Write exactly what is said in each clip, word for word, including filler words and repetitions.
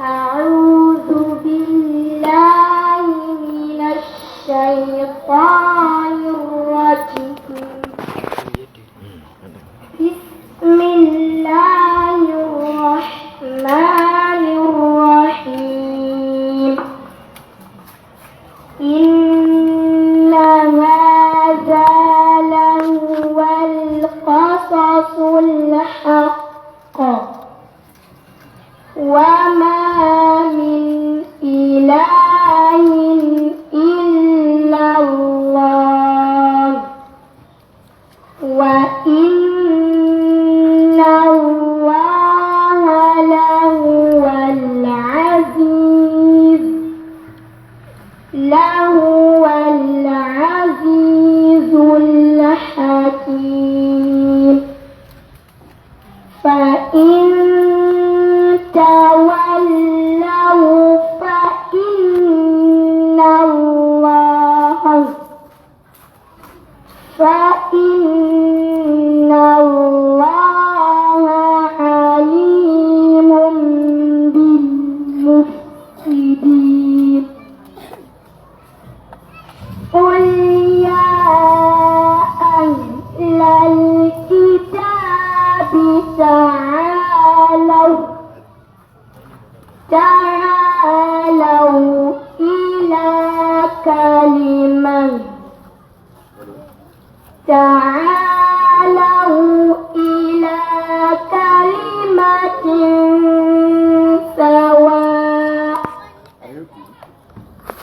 أعوذ بالله من الشيطان الرجيم. بسم الله الرحمن الرحيم. إن هذا لهو القصص الحق، وما من إله إلا الله، وإن الله لهو العزيز، لهو العزيز الحكيم. فإن تولوا فإن الله، فإن الله عليم بالمفسدين. قل يا أهل الكتاب تعالوا، تعالوا إلى كلمة، تعالوا إلى كلمة سواء،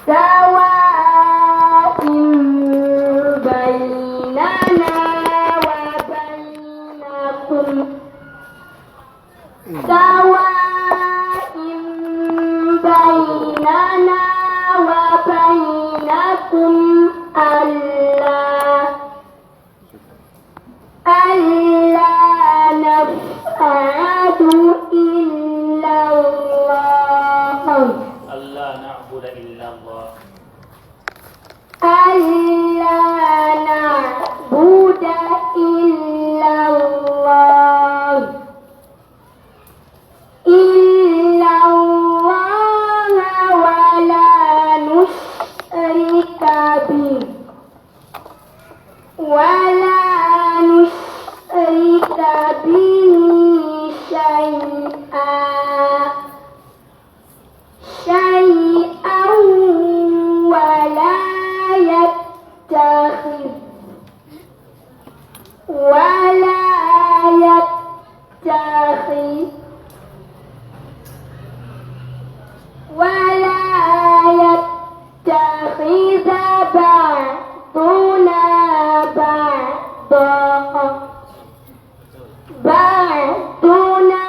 سواء بيننا وبينكم، سواء بيننا وبينكم ألا، ألا نعبد إلا الله. ألا نعبد إلا الله. ألا نعبد إلا الله. إلا الله ولا نشرك به، ولا نشرك به شيئا، شيئا ولا يتخذ، ولا يتخذ، ولا يتخذ بعضنا بعضا، بعضنا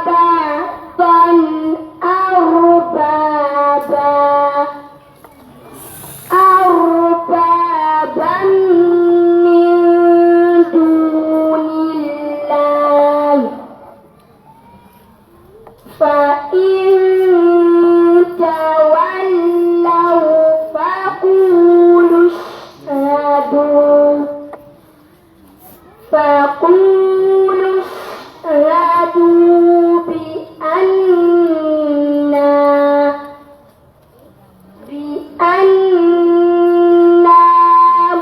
بعضا أربابا، أربابا من دون الله، فإن تولوا فقولوا اشهدوا، فقولوا اشهدوا بأننا، بأننا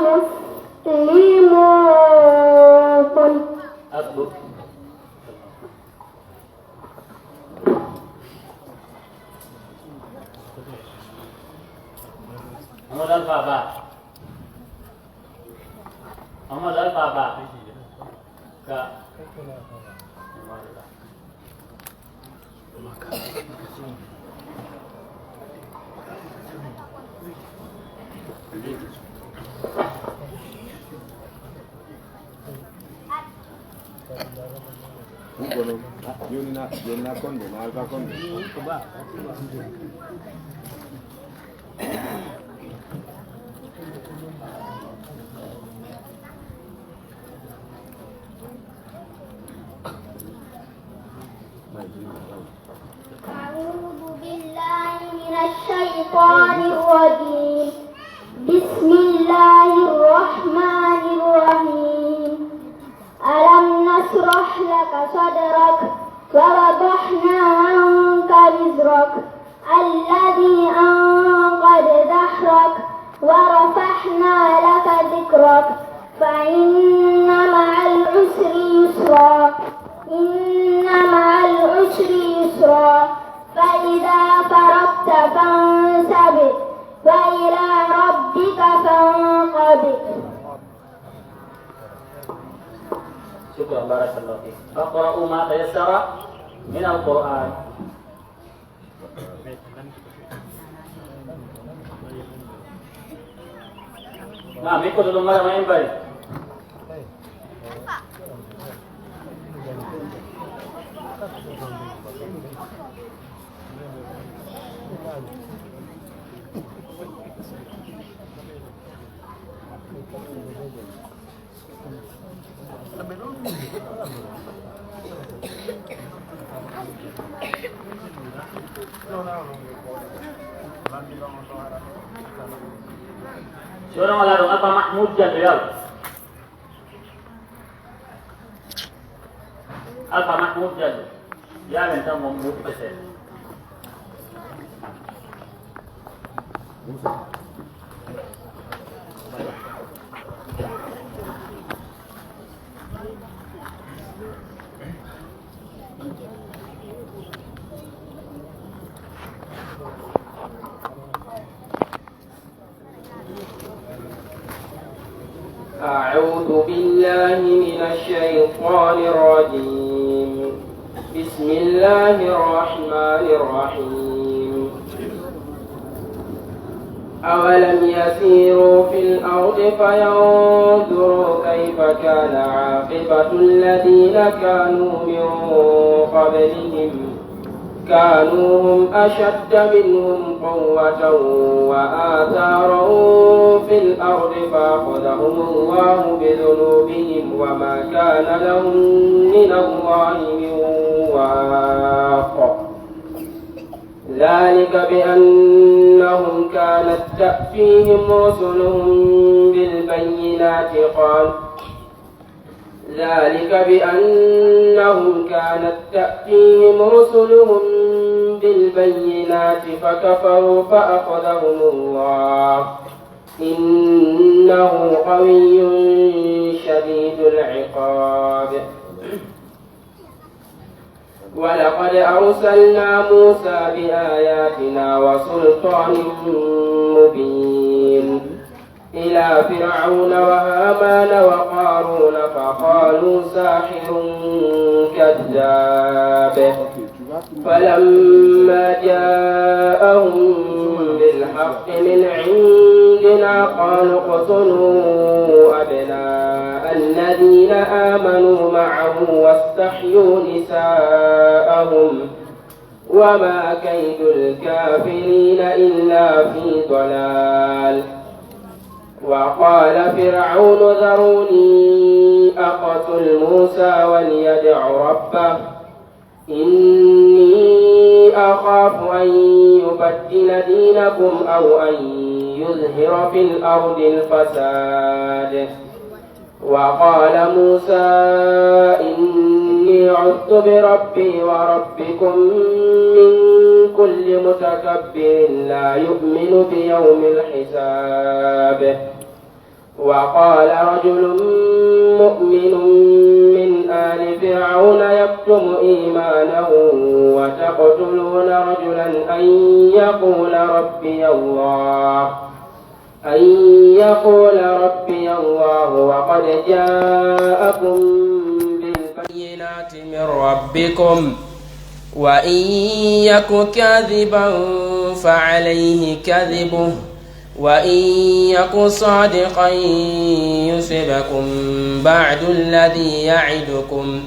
مسلمون. Amadou Alpha Ba. Amadou Alpha Ba. Ka. Hugo noon, ah, jooni na, jooni na konde, na alfa konde. أعوذ بالله من الشيطان الرجيم. بسم الله نشرح لك صدرك ووضعنا عنك وزرك الذي أنقض ظهرك ورفعنا لك ذكرك فإن مع العسر يسرا، إن مع العسر يسرا، فإذا فرغت فانصب وإلى ربك فارغب. شكرا، بارك الله فيك. اقرأوا ما تيسر من القرآن. Naam, ikkoto ɗum mara ma en bari. Jooni wala ɗum Alpha Mahmoud Diallo, yaw. Alpha Mahmoud Diallo. Yamen tan mo muɗɗude seeɗa. أعوذ بالله من الشيطان الرجيم. بسم الله الرحمن الرحيم. أولم يسيروا في الأرض فينظروا كيف كان عاقبة الذين كانوا من قبلهم، كانوا هم أشد منهم قوة وآثارا في الأرض فأخذهم الله بذنوبهم وما كان لهم من الله من واق. ذلك بأنهم كانت تأتيهم رسلهم بالبينات قال ذلك بأنهم كانت تأتيهم رسلهم بالبينات فكفروا فأخذهم الله، إنه قوي شديد العقاب. ولقد أرسلنا موسى بآياتنا وسلطان مبين إلى فرعون وهامان وقارون فقالوا ساحر كذاب. فلما جاءهم بالحق من عندنا قالوا اقتلوا أبناء الذين آمنوا معه واستحيوا نساءهم وما كيد الكافرين إلا في ضلال. وقال فرعون ذروني أقتل موسى وليدع ربه إني أخاف أن يبدل دينكم أو أن يظهر في الأرض الفساد. وقال موسى إني عذت بربي وربكم من كل متكبر لا يؤمن بيوم الحساب. وقال رجل مؤمن من آل فرعون يكتم إيمانه وتقتلون رجلا أن يقول ربي الله، أن يقول ربي الله وقد جاءكم بالبينات من ربكم، وإن يك كاذبا فعليه كذبه، وإن يك صادقا يصبكم بعض الذي يعدكم،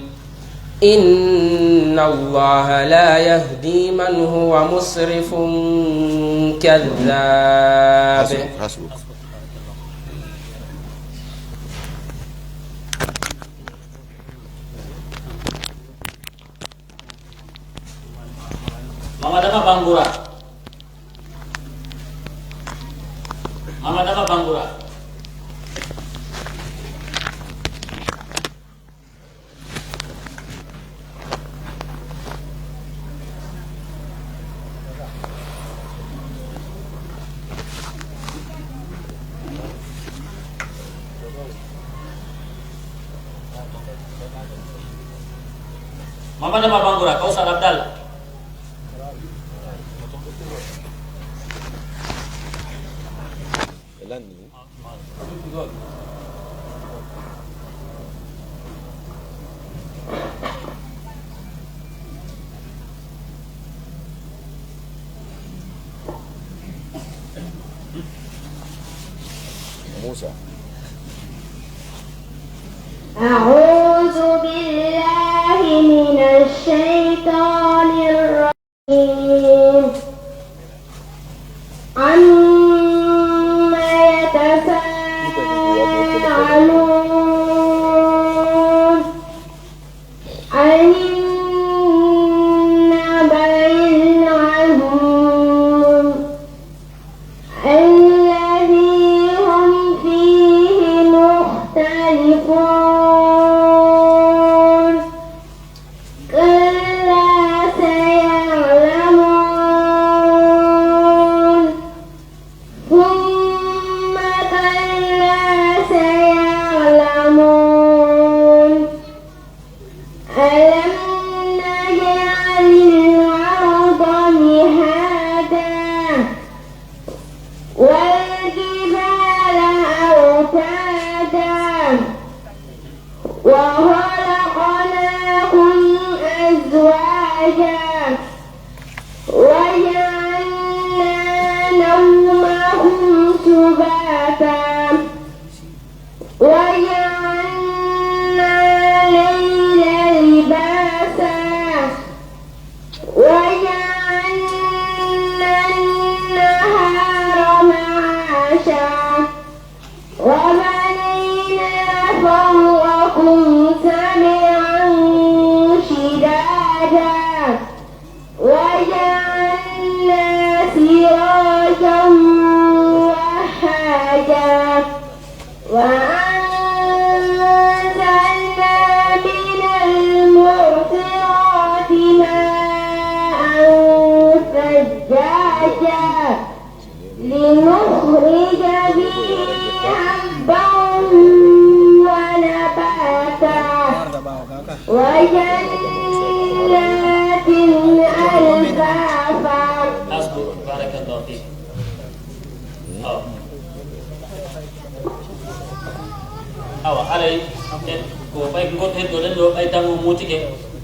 إن الله لا يهدي من هو مسرف كذاب. حسبك، حسبك. Mama Dama Bangura. Mama Dama Bangura. Madama Bangura, Kawsar Abdallah. Ɓe lanni. Musa. أعوذ بالله من الشيطان الرجيم. عم يتساءلون. عن النبأ العظيم الذي هم فيه مختلفون. كلا سيعلمون. ثم كلا سيعلمون. ألم نجعل الأرض مهادا والجبال أوتادا وخلقناكم أزواجا وجعلنا نومكم سباتا وجعلنا الليل لباسا وجعلنا النهار معاشا وبنينا فوقكم سبعا شدادا وجعلنا سراجا وهاجا وأنزلنا من المعصرات ماء ثجاجا لنخرج به حبا ونباتا وجنات ألفافا. Hasbuk, barakallahu fik. Awa. Awa, alay, en, ko ɓay ko goto heddo ɗen ɗo, ɓay tango mutike.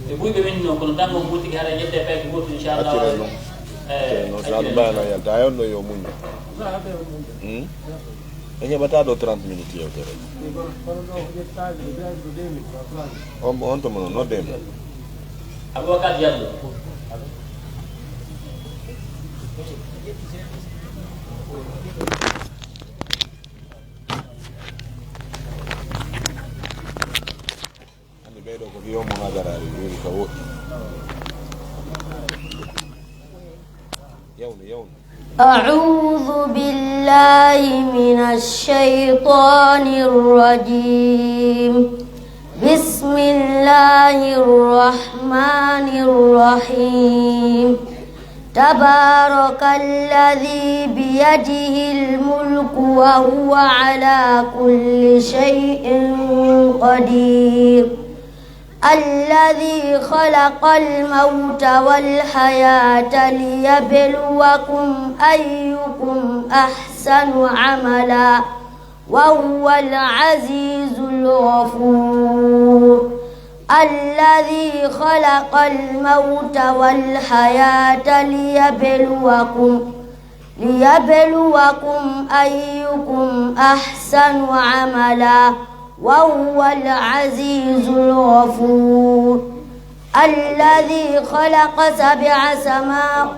Ɓe buy ɓe winno, kono tango mutike, haɗa yedde ɓay ko goto, inchallah. Accire non. Eh, Ceerno, accire non. Bana yalta, ayon ɗo yo muñño. Hmm? En heɓata ɗo trente minutes yewtere. On, on to mono, nodde en. Aboubacar Diallo. Anndi ɓee ɗoo ko wiyo mo haadaraare, weeli ka woɗɗi. Yawnu, yawnu. أعوذ بالله من الشيطان الرجيم. بسم الله الرحمن الرحيم. تبارك الذي بيده الملك وهو على كل شيء قدير. الذي خلق الموت والحياة ليبلوكم أيكم أحسن عملا وهو العزيز الغفور. الذي خلق الموت والحياة ليبلوكم، ليبلوكم أيكم أحسن عملا وهو العزيز الغفور. الذي خلق سبع سماوات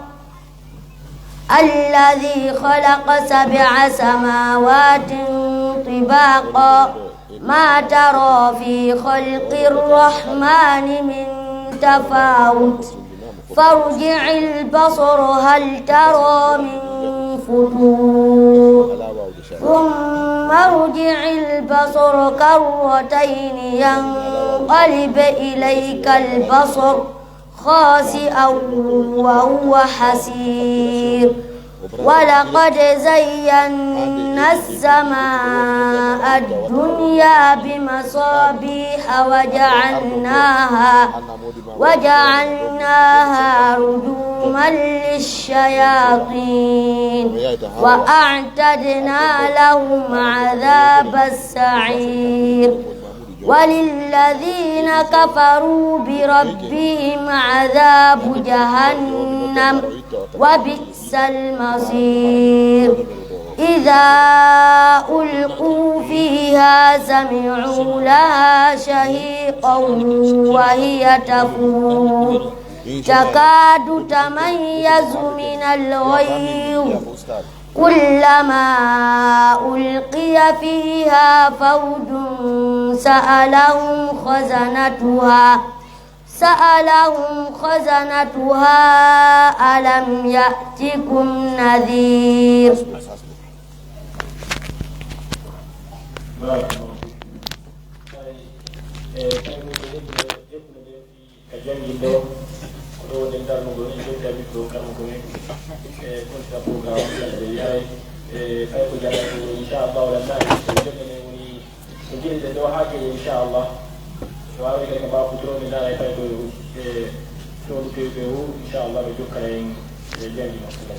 الذي خلق سبع سماوات طباقا ما ترى في خلق الرحمن من تفاوت فارجع البصر هل ترى من فطور ثم ارجع البصر كرتين ينقلب إليك البصر خاسئا وهو حسير. ولقد زينا السماء الدنيا بمصابيح وجعلناها، وجعلناها رجوما للشياطين، وأعتدنا لهم عذاب السعير. وللذين كفروا بربهم عذاب جهنم، وبئس المصير. إذا ألقوا فيها سمعوا لها شهيقا وهي تفور، تكاد تميز من الغيظ، كلما ألقي فيها فوج سألهم خزنتها، سألهم خزنتها ألم يأتكم نذير. Ka jannginde o, ko ɗo woni darnugol en jokki habitto karmo ko men. E konta programme o kala ɓe yaray. E fay ko jara ko inchallah wala na ko jokki men woni ko jinde ɗo haa ke inchallah. So wawi kadi ko ba ko drone na e fay ko e to ko pe o inchallah ɓe jokka en e janngi makko.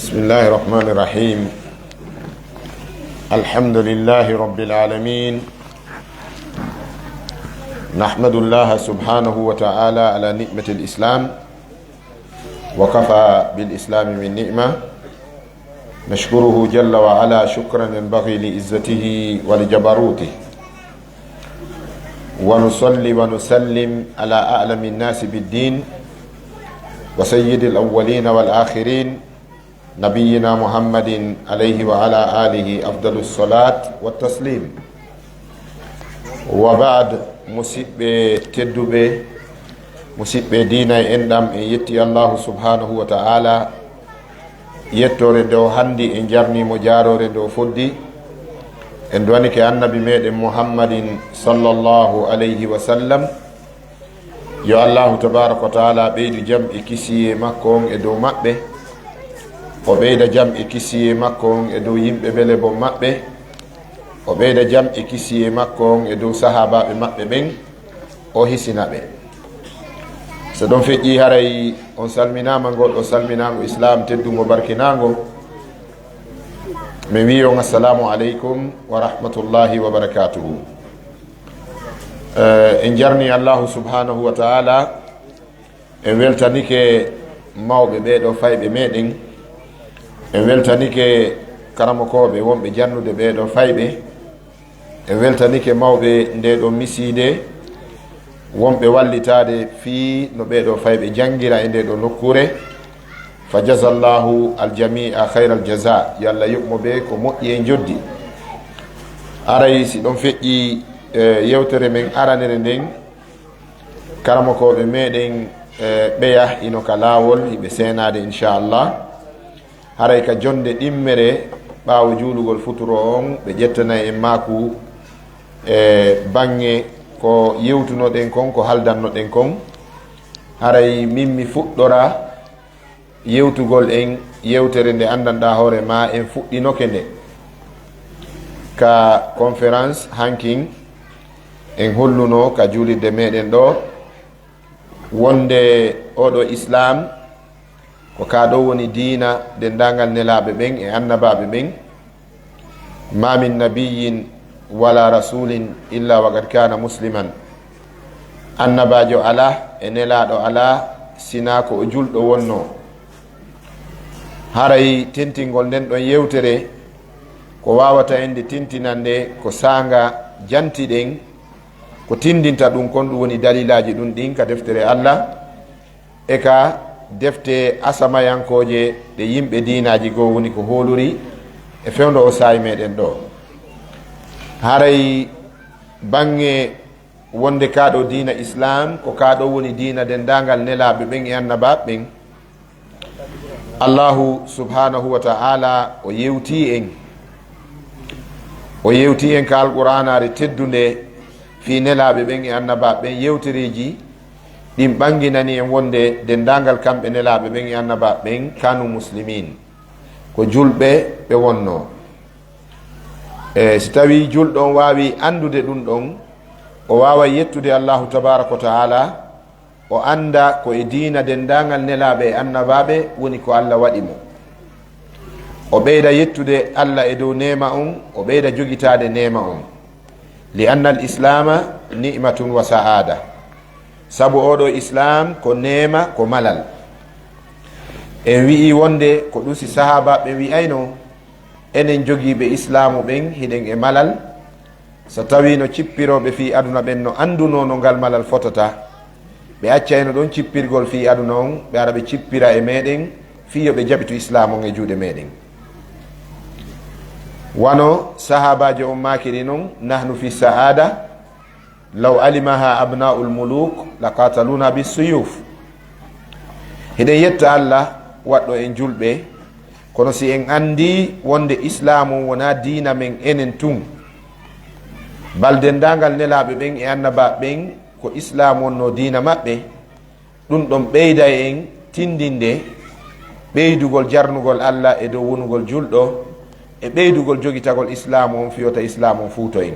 بسم الله الرحمن الرحيم. الحمد لله رب العالمين. نحمد الله سبحانه وتعالى على نعمة الإسلام، وكفى بالإسلام من نعمة. نشكره جل وعلا شكرا ينبغي لعزته ولجبروته. ونصلي ونسلم على أعلم الناس بالدين وسيد الأولين والآخرين نبينا محمد عليه وعلى آله أفضل الصلاة والتسليم. وبعد، musidɓe tedduɓe, musidɓe diina e enɗam, en yetti Allahu subhanahu wa ta'ala, yettoore nde o handi, en jarnimo jaaroore nde o foddi, en duwanike annabi meɗen Muhammadin sallallahu alayhi wa sallam, yo Allahu tabaraka wa taala ɓeydu jam e kisiyee makko on e dow maɓɓe, o ɓeyda jam e kisiyee makko on e dow yimɓe bele bon maɓɓe, o ɓeyda jam e kisiyee makko on e dow sahaabaaɓe maɓɓe ɓen, o hisina ɓe. So ɗon feƴƴi, haray on salminaama ngol ɗo salminaango Islaam teddungo barkinaango, mi wi'i on, Assalaamu aleykum wa rahmatullahi wa barakaatuhu. Eh, en jarni Allahu subhanahu wa ta'ala, en weltanike mawɓe ɓee ɗoo fayɓe meɗen, en weltanike karamokooɓe wonɓe jannude ɓee ɗoo fayɓe, en weltanike mawɓe ndee ɗoo misiide, wonɓe wallitaade fii no ɓee ɗoo fayɓe janngira e ndee ɗoo nokkuure. Fa jazallahu aljami'a khayral jaza. Yo Allah yoɓ mo ɓe ko moƴƴi e njoddi. Aray, si ɗon feƴƴi, eh, yewtere men aranere nden, karamokooɓe meɗen, eh, ɓeya hino ka laawol, hiɓe seenaade, inchallah. Haray ka jonnde ɗimmere ɓaawo juulugol futuro on, ɓe ƴettanay en maaku e baŋŋe ko yewtunoɗen kon, ko haldannoɗen kon. Haray min mi fuɗɗora yewtugol en yewtere nde anndanɗaa hoore maa en fuɗɗinoke nde ka conférence hankin. En holluno ka juulirde meɗen ɗo wonde oɗo Islaam ko ka ɗo woni diina denndaangal nelaaɓe ɓen e annabaaɓe ɓen. Ma min nabiyyin wala rasulin illa wa qad kana musliman. Annabaajo alaa e nelaaɗo alaa sinaa ko o julɗo wonnoo. Haray tentingol nden ɗon yewtere, ko waawata en nde tintinande ko saanga janti ɗen, ko tindinta ɗum kon, ɗum woni dalilaaji ɗum ɗin ka deftere Allah, e ka defte asamayankooje ɗe yimɓe diinaaji goo woni ko hooluri e fewndo o saa'i meɗen ɗo. Haray baŋŋe wonde kaa ɗo diina Islaam, ko kaa ɗo woni diina denndaangal nelaaɓe ɓen e annabaaɓe ɓen, Allahu subhaanahu wa ta'ala o yewtii en. O yewtii en ka Alqur'aanaare teddunde fii nelaaɓe ɓen e annabaaɓe ɓen, yewtereeji ɗin ɓannginani en wonde denndaangal kamɓe nelaaɓe ɓen e annabaaɓe ɓen kanu muslimiin, ko julɓe ɓe wonnoo. E si tawii julɗo on waawii anndude ɗum ɗon, o waaway yettude Allahu tabaaraka wa ta'ala, o annda ko e diina denndaangal nelaaɓe e annabaaɓe woni ko Allah waɗi mo. O ɓeyda yettude Allah e dow neema on, o ɓeyda jogitaade neema on. Li anna al islaama ni'matun wa sa'aada. Sabu oo ɗoo Islaam ko neema, ko malal. En wi'ii wonde ko ɗum si sahaabaaɓe ɓen wi'ayno, enen jogiiɓe Islaamu ɓen hiɗen e malal, so tawii no cippirooɓe fii aduna ɓen no anndunoo no ngal malal fotata, ɓe accayno ɗon cippirgol fii aduna on, ɓe ara ɓe cippira e meɗen fii yo ɓe jaɓitu Islaamu on e juuɗe meɗen. Wano sahaabaajo on maakiri non, "Nahnu fi sa'aada, law alimaha abna'ul muluk, la qataluna bis suyuf." Hiɗen yetta Allah waɗɗo en julɓe, kono si en anndii wonde Islaamu on wonaa diina men enen tun, bal denndaangal nelaaɓe ɓen e annabaaɓe ɓen ko Islaamu on no diina maɓɓe, ɗum ɗon ɓeyday en tindinde ɓeydugol jarnugol Allah e dow wonugol julɗo, e ɓeydugol jogitagol Islaamu on fii wota Islaamu on fuuto en.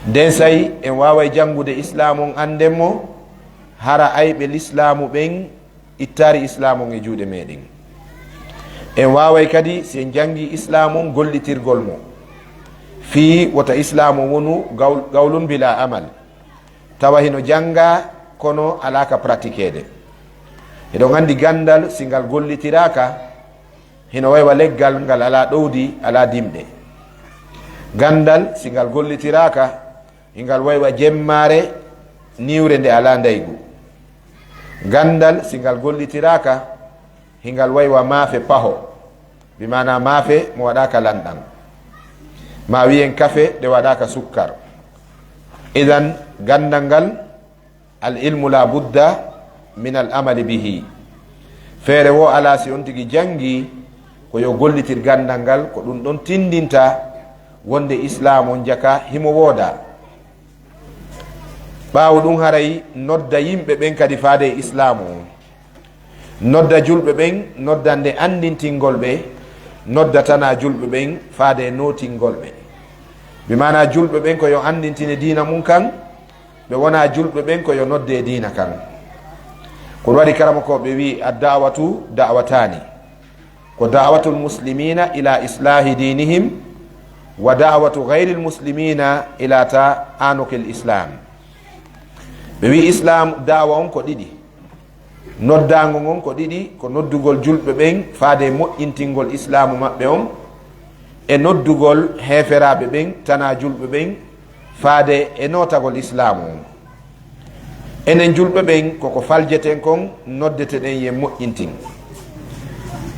Nden say en waaway janngude Islaamu on annden mo, hara ayɓe Lislaamu ɓen ittaari Islaamu on e juuɗe meɗen. En waaway kadi, si en janngii Islaamu on, gollitirgol mo fii wota Islaamu on wonu gawl-, gawlun bila amal. Tawa hino janngaa, kono alaa ka pratikeede. Hiɗon anndi ganndal, si ngal gollitiraaka, hino way wa leggal ngal alaa ɗowdi, alaa dimɗe. Ganndal, si ngal gollitiraaka, hingal way wa jemmaare niwre nde alaa ndaygu. Ganndal, si ngal gollitiraaka, hingal way wa maafe paho, bi maanaa maafe mo waɗaaka lanɗan. Maa wi'en kafe ɗe waɗaaka sukkar. Idan, ganndal ngal, al ilmu la budda min al amali bihi. Feere woo alaa si on tigi janngii ko yo gollitir ganndal ngal, ko ɗum ɗon tindinta wonde Islaamu on jaka himo woodaa. Ɓaawo ɗum haray nodda yimɓe ɓen kadi faade e Islaamu on. Nodda julɓe ɓen, noddande anndintingol ɓe, nodda tanaa julɓe ɓen faade e nootingol ɓe. Bi maanaa julɓe ɓen ko yo anndintine diina mun kan, ɓe wonaa julɓe ɓen ko yo nodde e diina kan. Ko ɗum waɗi karamokooɓe wi'i, "Ad-da'watu da'wataani, ko da'watul muslimina ila islahi dinihim, wa da'watu ghayril muslimina ila ta'anuqil islam." Ɓe wi'i Islaamu da'wa on ko ɗiɗi. Noddaango ngon ko ɗiɗi, ko noddugol julɓe ɓen faade e moƴƴintingol Islaamu maɓɓe on, e noddugol heeferaaɓe ɓen, tanaa julɓe ɓen, faade e nootagol Islaamu on. Enen julɓe ɓen, koko faljeten kon, noddete ɗen yen moƴƴintin.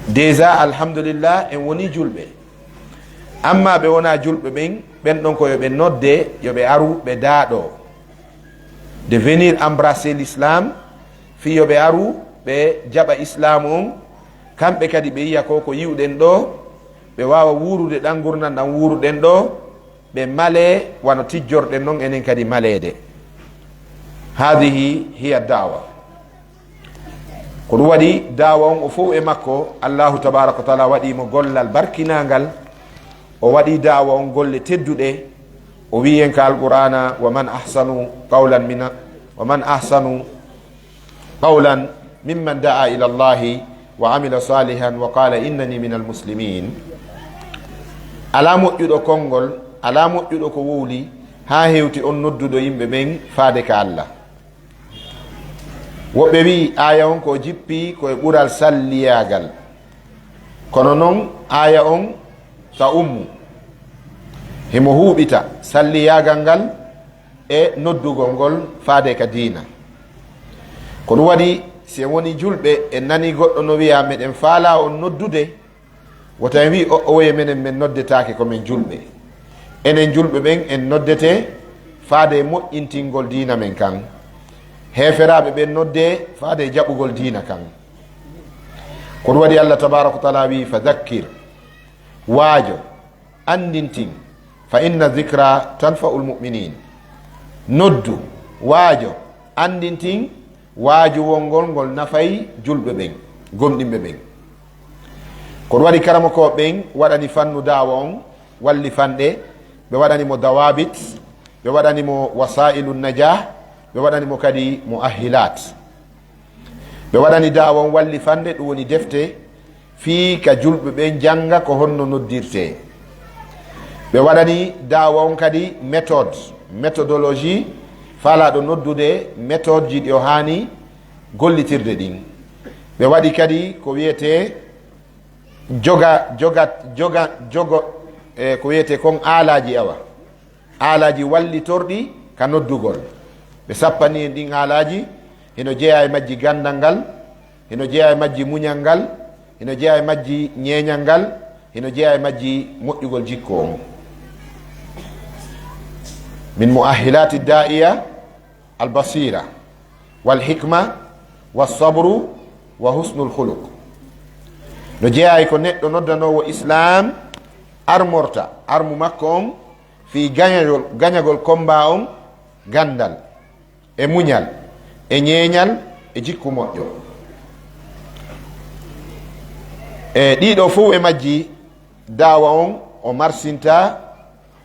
Déjà, alhamdulillah, en wonii julɓe. Ammaa ɓe wonaa julɓe ɓen, ɓen ɗon ko yo ɓe nodde, yo ɓe aru, ɓe daaɗoo. De venir embrasser l'islam, fii yo ɓe aru, ɓe jaɓa Islaamu on, kamɓe kadi ɓe yi'a ko ko yi'uɗen ɗoo, ɓe waawa wuurude ɗan ngurndan ɗan wuuruɗen ɗoo, ɓe malee wano tijjorɗen non enen kadi maleede. Haadihi hiya da'wa. Ko ɗum waɗi da'wa on o fow e makko, Allahu tabaaraka wa ta'ala waɗi mo gollal barkinaangal, o waɗi da'wa on golle tedduɗe, o wi'i en ka Alqur'aana, "Wa man ahsanu qawlan min, wa man ahsanu qawlan mimman da'a ila Allahi wa amila salihan wa qala innani minal muslimin." Alaa moƴƴuɗo konngol, alaa moƴƴuɗo ko wowli, haa hewti on nodduɗo yimɓe ɓen faade ka Allah. Woɓɓe wi'i aaya on ko jippi ko e ɓural salliyaagal. Kono noon, aaya on ka ummu, himo huuɓita salliyaagal ngal e noddugol ngol faade ka diina. Ko ɗum waɗi, si en woni julɓe, en nani goɗɗo no wi'a, "Meɗen faalaa on noddude," wota en wi'i, "O, oye menen, men noddetaake, ko men julɓe." Enen julɓe ɓen, en noddete faade e moƴƴintingol diina men kan. Heeferaaɓe ɓen nodde faade e jaɓugol diina kan. Ko ɗum waɗi Allah tabaaraka wa taala wi'i, "Fa dakkir," waajo, anndintin, "fa inna zikra tanfa'ul mu'minin." Noddu, waajo, anndintin, waajuwol ngol, ngol nafay julɓe ɓen, gomɗinɓe ɓen. Ko ɗum waɗi karamokooɓe ɓen waɗani fannu da'wa on wallifanɗe, ɓe waɗani mo dawabit, ɓe waɗani mo wasailu najah, ɓe waɗani mo kadi mu'ahhilat. Ɓe waɗani da'wa on wallifanɗe, ɗum woni defte, fii ka julɓe ɓen jannga ko honno noddirtee. Ɓe waɗani da'wa on kadi méthode, méthodologie, faalaaɗo noddude, méthode ji ɗi o haani gollitirde ɗin. Ɓe waɗi kadi ko wiyetee joga, joga, joga, jogo, e ko wiyetee kon aalaaji awa. Aalaaji wallitorɗi ka noddugol. Ɓe sappani en ɗin aalaaji, hino jeyaa e majji ganndal ngal, hino jeyaa e majji muñal ngal, hino jeyaa e majji ñeeñal ngal, hino jeyaa e majji moƴƴugol jikku on. Min mu'ahhilati da'iya al basira, wal hikma, was sabru, wa husnul khuluq. No jeyaa e ko neɗɗo noddanoowo Islaam armorta, armu makko on, fii gañagol, gañagol kombaa on ganndal, e muñal, e ñeeñal, e jikku moƴƴo. E ɗiɗo fow e majji, da'wa on o marsinta,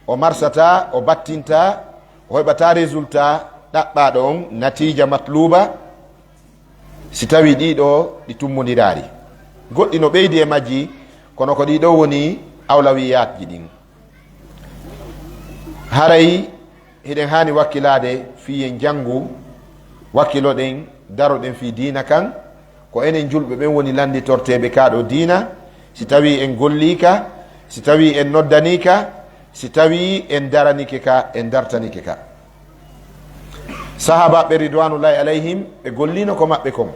o marsata, o battinta, o heɓata résultat ɗaɓɓaaɗo on, natiija matluuba, si tawi ɗiɗo ɗi tummondiraali. Goɗɗi no ɓeydi e majji, kono ko ɗiɗo woni awlawiyaatji ɗin. Haray hiɗen haani wakkilaade fii en janngu, wakkiloɗen, daroɗen fii diina kan. Ko enen julɓe ɓen woni lannditorteeɓe kaa ɗoo diina. Si tawii en gollii ka, si tawii en noddanii ka, si tawii en daranike ka, en dartanike ka. Sahaabaaɓe ridwanullahi alayhim, ɓe golliino ko maɓɓe kon.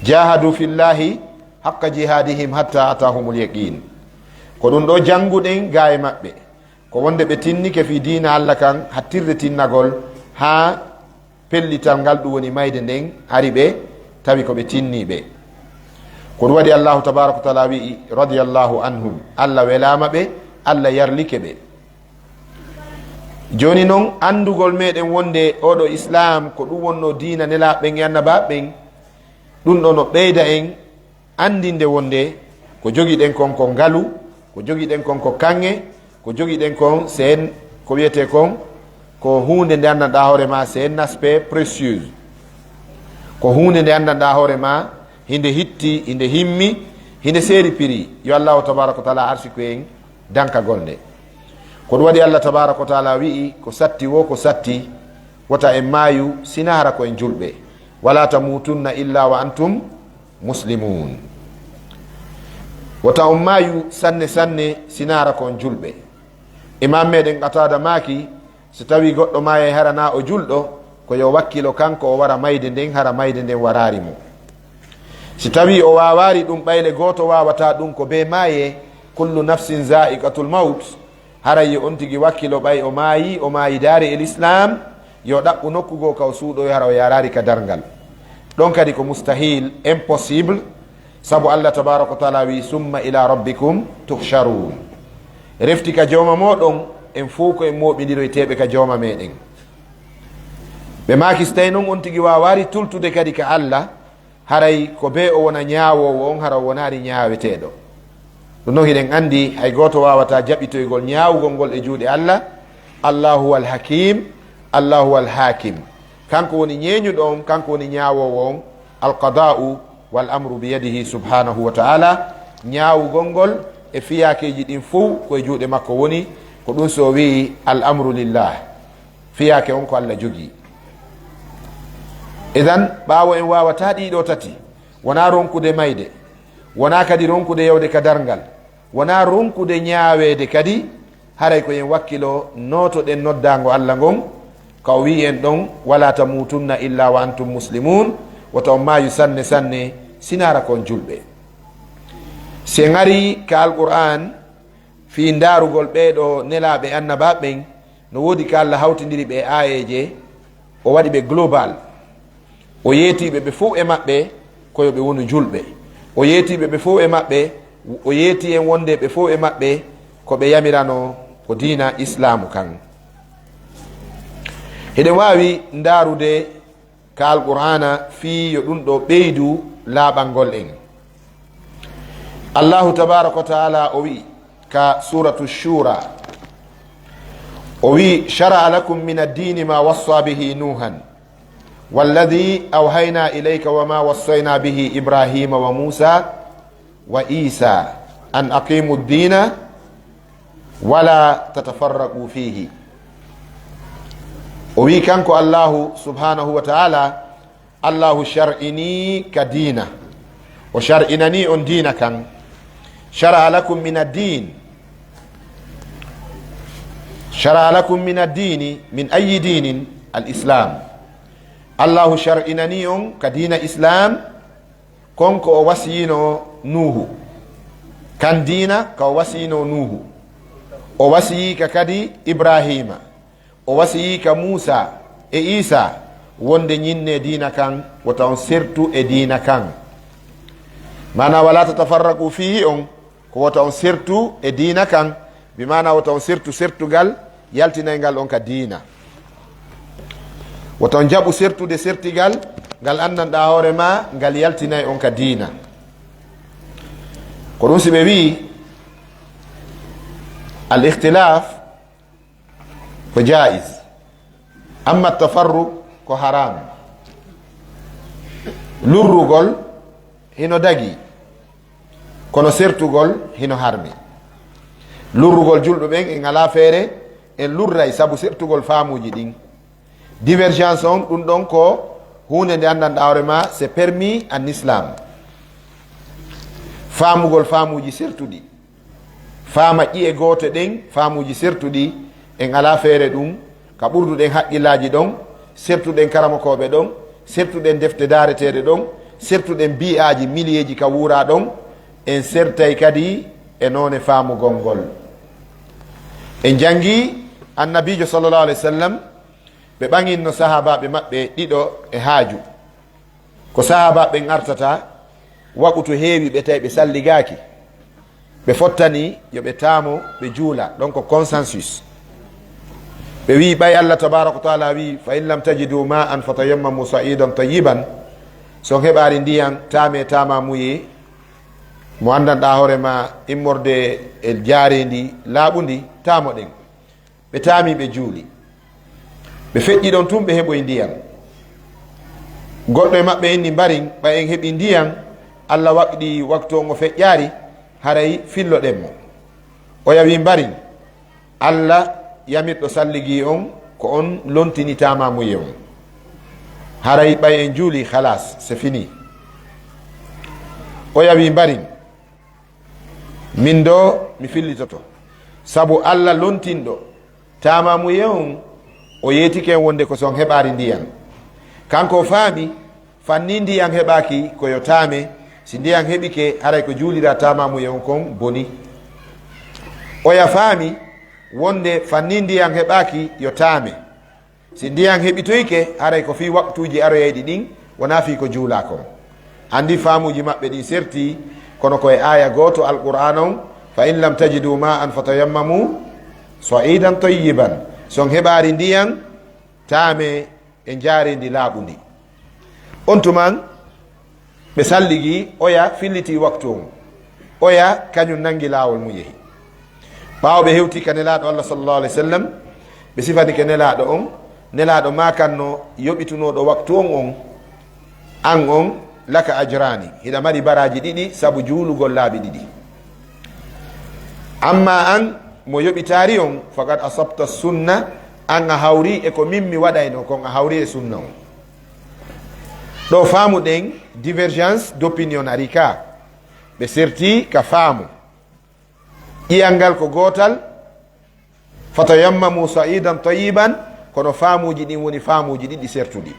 Jahadu fillahi haqqa jihadihim hatta atahumul yaqin. Ko ɗum ɗoo jannguɗen gaa e maɓɓe. Ko wonde ɓe tinnike fii diina Alla kan, hattirde tinnagol, haa pellital ngal, ɗum woni mayde nden, ari ɓe, tawi ko ɓe tinniiɓe. Ko ɗum waɗi Allahu tabaaraka wa taala wi'i, radiyallahu anhum, Alla welaama ɓe, Alla yarlike ɓe. Jooni non, anndugol meɗen wonde oo ɗoo Islaam ko ɗum wonnoo diina nelaaɓe ɓen e annabaaɓe ɓen, ɗum ɗoo no ɓeyda en anndinde wonde ko jogiɗen kon ko ngalu, ko jogiɗen kon ko kaŋŋe, ko jogiɗen kon, c'est, ko wiyetee kon ko huunde nde anndanɗaa hoore maa, c'est un aspect précieux. Ko huunde nde anndanɗaa hoore maa, hinde hitti, hinde himmi, hinde seeri piri. Yo Allahu tabaaraka wa taala arsiku en dankagol nde. Ko ɗum waɗi Allah tabaaraka wa taala wi'i, ko satti woo, ko satti, wota en maayu, sinaa hara ko en julɓe. Wala tamutunna illa wa antum muslimun. Wota on maayu sanne sanne, sinaa hara ko on julɓe. Imaam meɗen Qataada maaki, si tawii goɗɗo maayay hara naa o julɗo, ko yo wakkilo kanko o wara mayde nden, hara mayde nden waraari mo. Si tawii o waawaari ɗum, ɓayle gooto waawataa ɗum, ko bee maayee, kullu nafsin zaa'iqatul mawt, haray yo on tigi wakkilo, ɓay o maayi, o maayi daari e lislaam, yo ɗaɓɓu nokku goo ka o suuɗoyo, hara o yaaraari ka darngal. Ɗon kadi ko mustahil, impossible, sabu Allah tabaaraka wa taala wi'i, "Summa ila rabbikum tuhsharun." Refti ka jooma mooɗon, en fow ko en mooɓindiroyteeɓe ka jooma meɗen. Ɓe maaki, si tawii non on tigi waawaari tultude kadi ka Allah, haray ko bee o wona ñaawoowo on, hara o wonaari ñaaweteeɗo. Ɗum non hiɗen anndi hay gooto waawataa jaɓitoygol ñaawugol ngol e juuɗe Allah. Allahu wal hakim, Allahu wal hakim. Kanko woni ñeeñuɗo on, kanko woni ñaawoowo on. Al qada'u wal amru bi yadihi subhanahu wa ta'ala. Ñaawugol ngol e fiyaakeeji ɗin fow ko e juuɗe makko woni. Ko ɗum so o wi'i, "Al amru lillah." Fiyaake on ko Allah jogii. Idan, ɓaawo en waawataa ɗiɗo tati, wonaa ronkude mayde, Wonaa kadi ronkude yawde ka darngal, wonaa ronkude ñaaweede kadi, haray ko en wakkiloo nootoɗen noddaango Alla ngon, ka o wi'i en ɗon, "Walaa tamuutunna illaa wa antum muslimuun," wota on maayu sanne sanne, sinaara ko on julɓe. Si en arii ka Alqur'aan, fii ndaarugol ɓee ɗoo nelaaɓe annabaaɓe ɓen, no woodi ka Alla hawtindiri ɓe e aayeeje, o waɗi ɓe global. O yeetii ɓe ɓe fow e maɓɓe ko yo ɓe wonu julɓe. O yeetii ɓe ɓe fow e maɓɓe, o yeetii en wonde ɓe fow e maɓɓe ko ɓe yamiranoo ko diina Islaamu kan. Hiɗen waawi ndaarude ka Alqur'aana fii yo ɗun ɗoo ɓeydu laaɓangol en. Allaahu tabaaraka wa ta'aala o wi'i ka Suuratu Shuura, o wi'i, "Shara'a lakum mina ddiini maa wassaa bihi Nuuhan, walladhii awhaynaa ilayka wa maa wassaynaa bihi Ibraahiima wa Muusaa wa Iisaa an aqiimu ddiina wa laa tatafarraquu fiihi." O wi'i kanko Allaahu subhaanahu wa ta'aala, Allaahu shar'inii ka diina. O shar'inanii on diina kan. "Shara'a lakum mina ddiin." "Shara'a lakum mina ddiini." "Min ayyi diinin?" "Al Islaam." Allaahu shar'inanii on ka diina Islaam, kon ko o wasiyinoo Nuuhu. Kan diina ka o wasiyinoo Nuuhu. O wasiyii ka kadi Ibraahiima. O wasiyii ka Muusaa e Iisaa wonde ñinnee diina kan, wota on sertu e diina kan. Maanaa, "Walaa tatafarraquu fiihi" on, ko wota on sertu e diina kan, bi maanaa wota on sertu sertugal yaltinayngal on ka diina. Wota on jaɓu sertude sertigal ngal anndanɗaa hoore maa ngal yaltinay on ka diina. Ko ɗun si ɓe wi'i al ikhtilaaf ko jaa'iz. Amma tafarruq ko haraam. Lurrugol hino dagii, kono sertugol hino harmi. Lurrugol julɓe ɓen en alaa feere, en lurray sabu sertugol faamuuji ɗin. Divergence on, ɗun ɗon ko huunde nde anndanɗaa hoore maa, c'est permis en islam. Faamugol faamuuji sertuɗi. Faama ƴi'e goote ɗen, faamuuji sertuɗi, en alaa feere ɗun, ka ɓurduɗen haqqillaaji ɗon, sertuɗen karamokooɓe ɗon, sertuɗen defte daareteeɗe ɗon, sertuɗen bi'aaji, miliyeeji ka wuuraa ɗon, en sertay kadi e noone faamugol ngol. En janngi Annabiijo sallallahu alayhi wa sallam, ɓe ɓaŋinno sahaabaaɓe maɓɓe ɗiɗo e haaju. Ko sahaabaaɓe ɓen artata, waqutu heewi ɓe tawi ɓe salligaaki. Ɓe fottani yo ɓe taamo, ɓe juula. Ɗon ko consensus. Ɓe wi'i, ɓay Allah tabaaraka wa ta'aala wi'i, "Fa in lam tajidu ma'an fatayammamu sa'idan tayyiban." Si on heɓaali ndiyan, taamee taamaamuye mo anndanɗaa hoore maa immorde e jaareendi laaɓundi, taamoɗen. Ɓe taami, ɓe juuli. Ɓe feƴƴi ɗon tun, ɓe heɓoyi ndiyan. Goɗɗo e maɓɓe inni, "Mbarin, ɓay en heɓi ndiyan, Allah waɗi waktu on o feƴƴaali, haray filloɗen mo." Oya wi'i, "Mbarin, Allah yamirɗo salligii on, ko on lontini taamaamuye on. Haray ɓay en juuli, khalaas, c'est fini." Oya wi'i, "Mbarin, min ɗoo, mi fillitoto. Sabu Allah lontinɗo taamaamuye on, o yeetike en wonde ko si on heɓaali ndiyan." Kanko o faami, fanni ndiyan heɓaaki ko yo taame, si ndiyan heɓike, haray ko juuliraa taamaamuye on kon boni. Oya faami wonde fanni ndiyan heɓaaki yo taame. Si ndiyan heɓitoyike, haray ko fii waqtuuji aroyayɗi ɗin, wonaa fii ko juulaa kon. Anndi faamuuji maɓɓe ɗin sertii, kono ko e aaya gooto Alqur'aana on, "Fa in lam tajidu ma'an fatayammamu sa'idan tayyiban." Si on heɓaali ndiyan, taamee e njaareendi laaɓundi. On tuman, ɓe salligi, oya filliti waktu on. Oya kañun nangi laawol mun yehi. Ɓaawo ɓe hewti ka Nelaaɗo Allah sallallahu alaihi wasallam, ɓe sifanike Nelaaɗo on. Nelaaɗo maakanno yoɓitunooɗo waktu on on, an on, "Laka ajraani, hiɗa mari baraaji ɗiɗi sabu juulugol laabi ɗiɗi. Amma an mo yoɓitaali on, faqad asabta sunna, an a hawri e ko min mi waɗayno kon, a hawri e sunna on." Ɗo faamuɗen divergence d'opinion ari ka. Ɓe serti ka faamu. Ƴiyal ngal ko gootal, "Fatayammamu sa'idan tayyiban", kono faamuuji ɗin woni faamuuji ɗiɗi sertuɗi.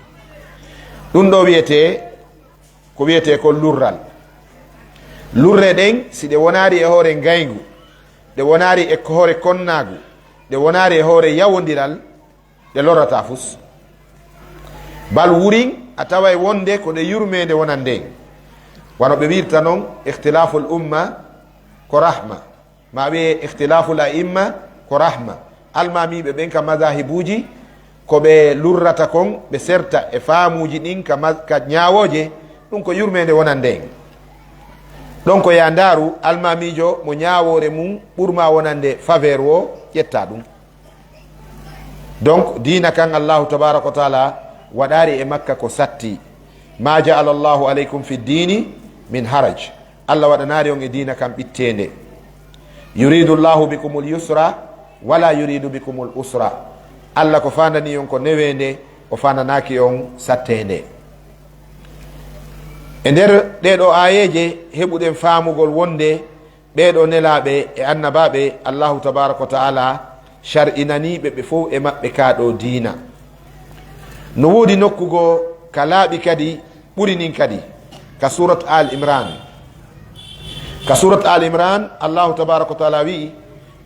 Ɗum ɗo wiyetee, ko wiyetee ko lurral. Lurre ɗen, si ɗe wonaari e hoore ngayngu, ɗe wonaari e hoore konnaagu, ɗe wonaari e hoore yawondiral, ɗe lorrataa fus. Bal wurin a taway wonde ko ɗe yurmeende wonan nden. Wano ɓe wiirta non, ikhtilaful umma ko rahma, ma wiye ikhtilaful a'imma ko rahma. Almaamiiɓe ɓen ka mazahibuuji, ko ɓe lurrata kon, ɓe serta e faamuuji ɗin ka ma-, ka ñaawooje, ɗum ko yurmeende wonan nden. Ɗon ko yaa ndaaru, almaamiijo mo ñaawoore mum ɓurma wonande faveur woo, ƴetta ɗum. Donc, diina kan Allahu tabaraka wa taala waɗaari e makka ko satti. "Ma ja'ala Allahu alaykum fi dini min haraj." Allah waɗanaari on e diina kan ɓitteende. "Yuridu Allahu bikumul yusra, wala yuridu bikumul usra." Allah ko faandani on ko neweende, o faandanaaki on satteende. E nder ɗee ɗoo aayeeje, heɓuɗen faamugol wonde ɓee ɗoo nelaaɓe e annabaaɓe, Allahu tabaaraka wa ta'aala shar'inanii ɓe, ɓe fow e maɓɓe kaa ɗoo diina. No woodi nokku goo ka laaɓi kadi ɓuri nin kadi, ka Suurat Aali Imraan. Ka Suurat Aali Imraan, Allahu tabaaraka wa ta'aala wi'i,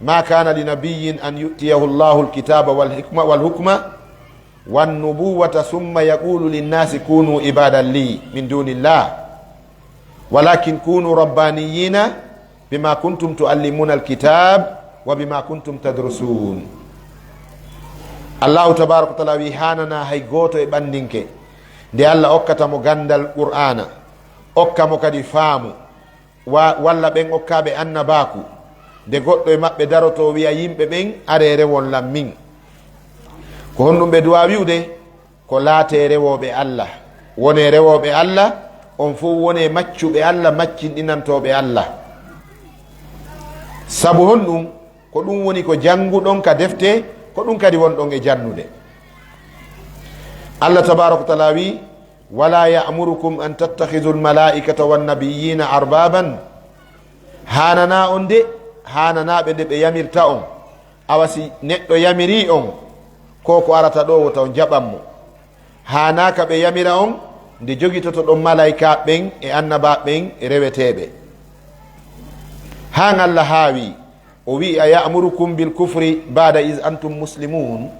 "Ma kaana li nabiyyin an yu'tiyahu Allahu al-kitaaba wal hikma, wal hukma, wan nubuwwata summa yaqulu linnaasi kunu ibadan li min dunillah." "Walakin kunu rabbaniyina bima kuntum tuallimuna alkitab wa bima kuntum tadrusun." Allahu tabaraka wa taala wi, hanana hay gooto e ɓandinke nde Allah okkata mo gandal Qur'ana, okka mo kadi faamu, wa-, walla ɓen okkaaɓe annabaaku, nde goɗɗo e maɓɓe daroto wi'a yimɓe ɓen, "Aree rewon lan min." Ko honɗum ɓe duwa wi'ude? Ko laatee rewooɓe Allah. Wonee rewooɓe Allah, on fow wonee maccuɓe Allah, maccinɗinantooɓe Allah. Sabu honɗum? Ko ɗum woni ko jannguɗon ka defte, ko ɗum kadi wonɗon e jannude. Allah tabaaraka wa taala wi, "Wala ya'murukum an tattakhidhu al-mala'ikata wan-nabiyyina arbaban." Haananaa on de, haananaa ɓe nde ɓe yamirta on. Awa si neɗɗo yamirii on, ko ko arata ɗoo wota on jaɓan mo. Haanaa ka ɓe yamira on nde jogitotoɗon malaykaaɓe ɓen e annabaaɓe ɓen e reweteeɓe. Haan Allah haawi, o wi'i, "A ya'murukum bil kufri ba'da iz antum muslimun?"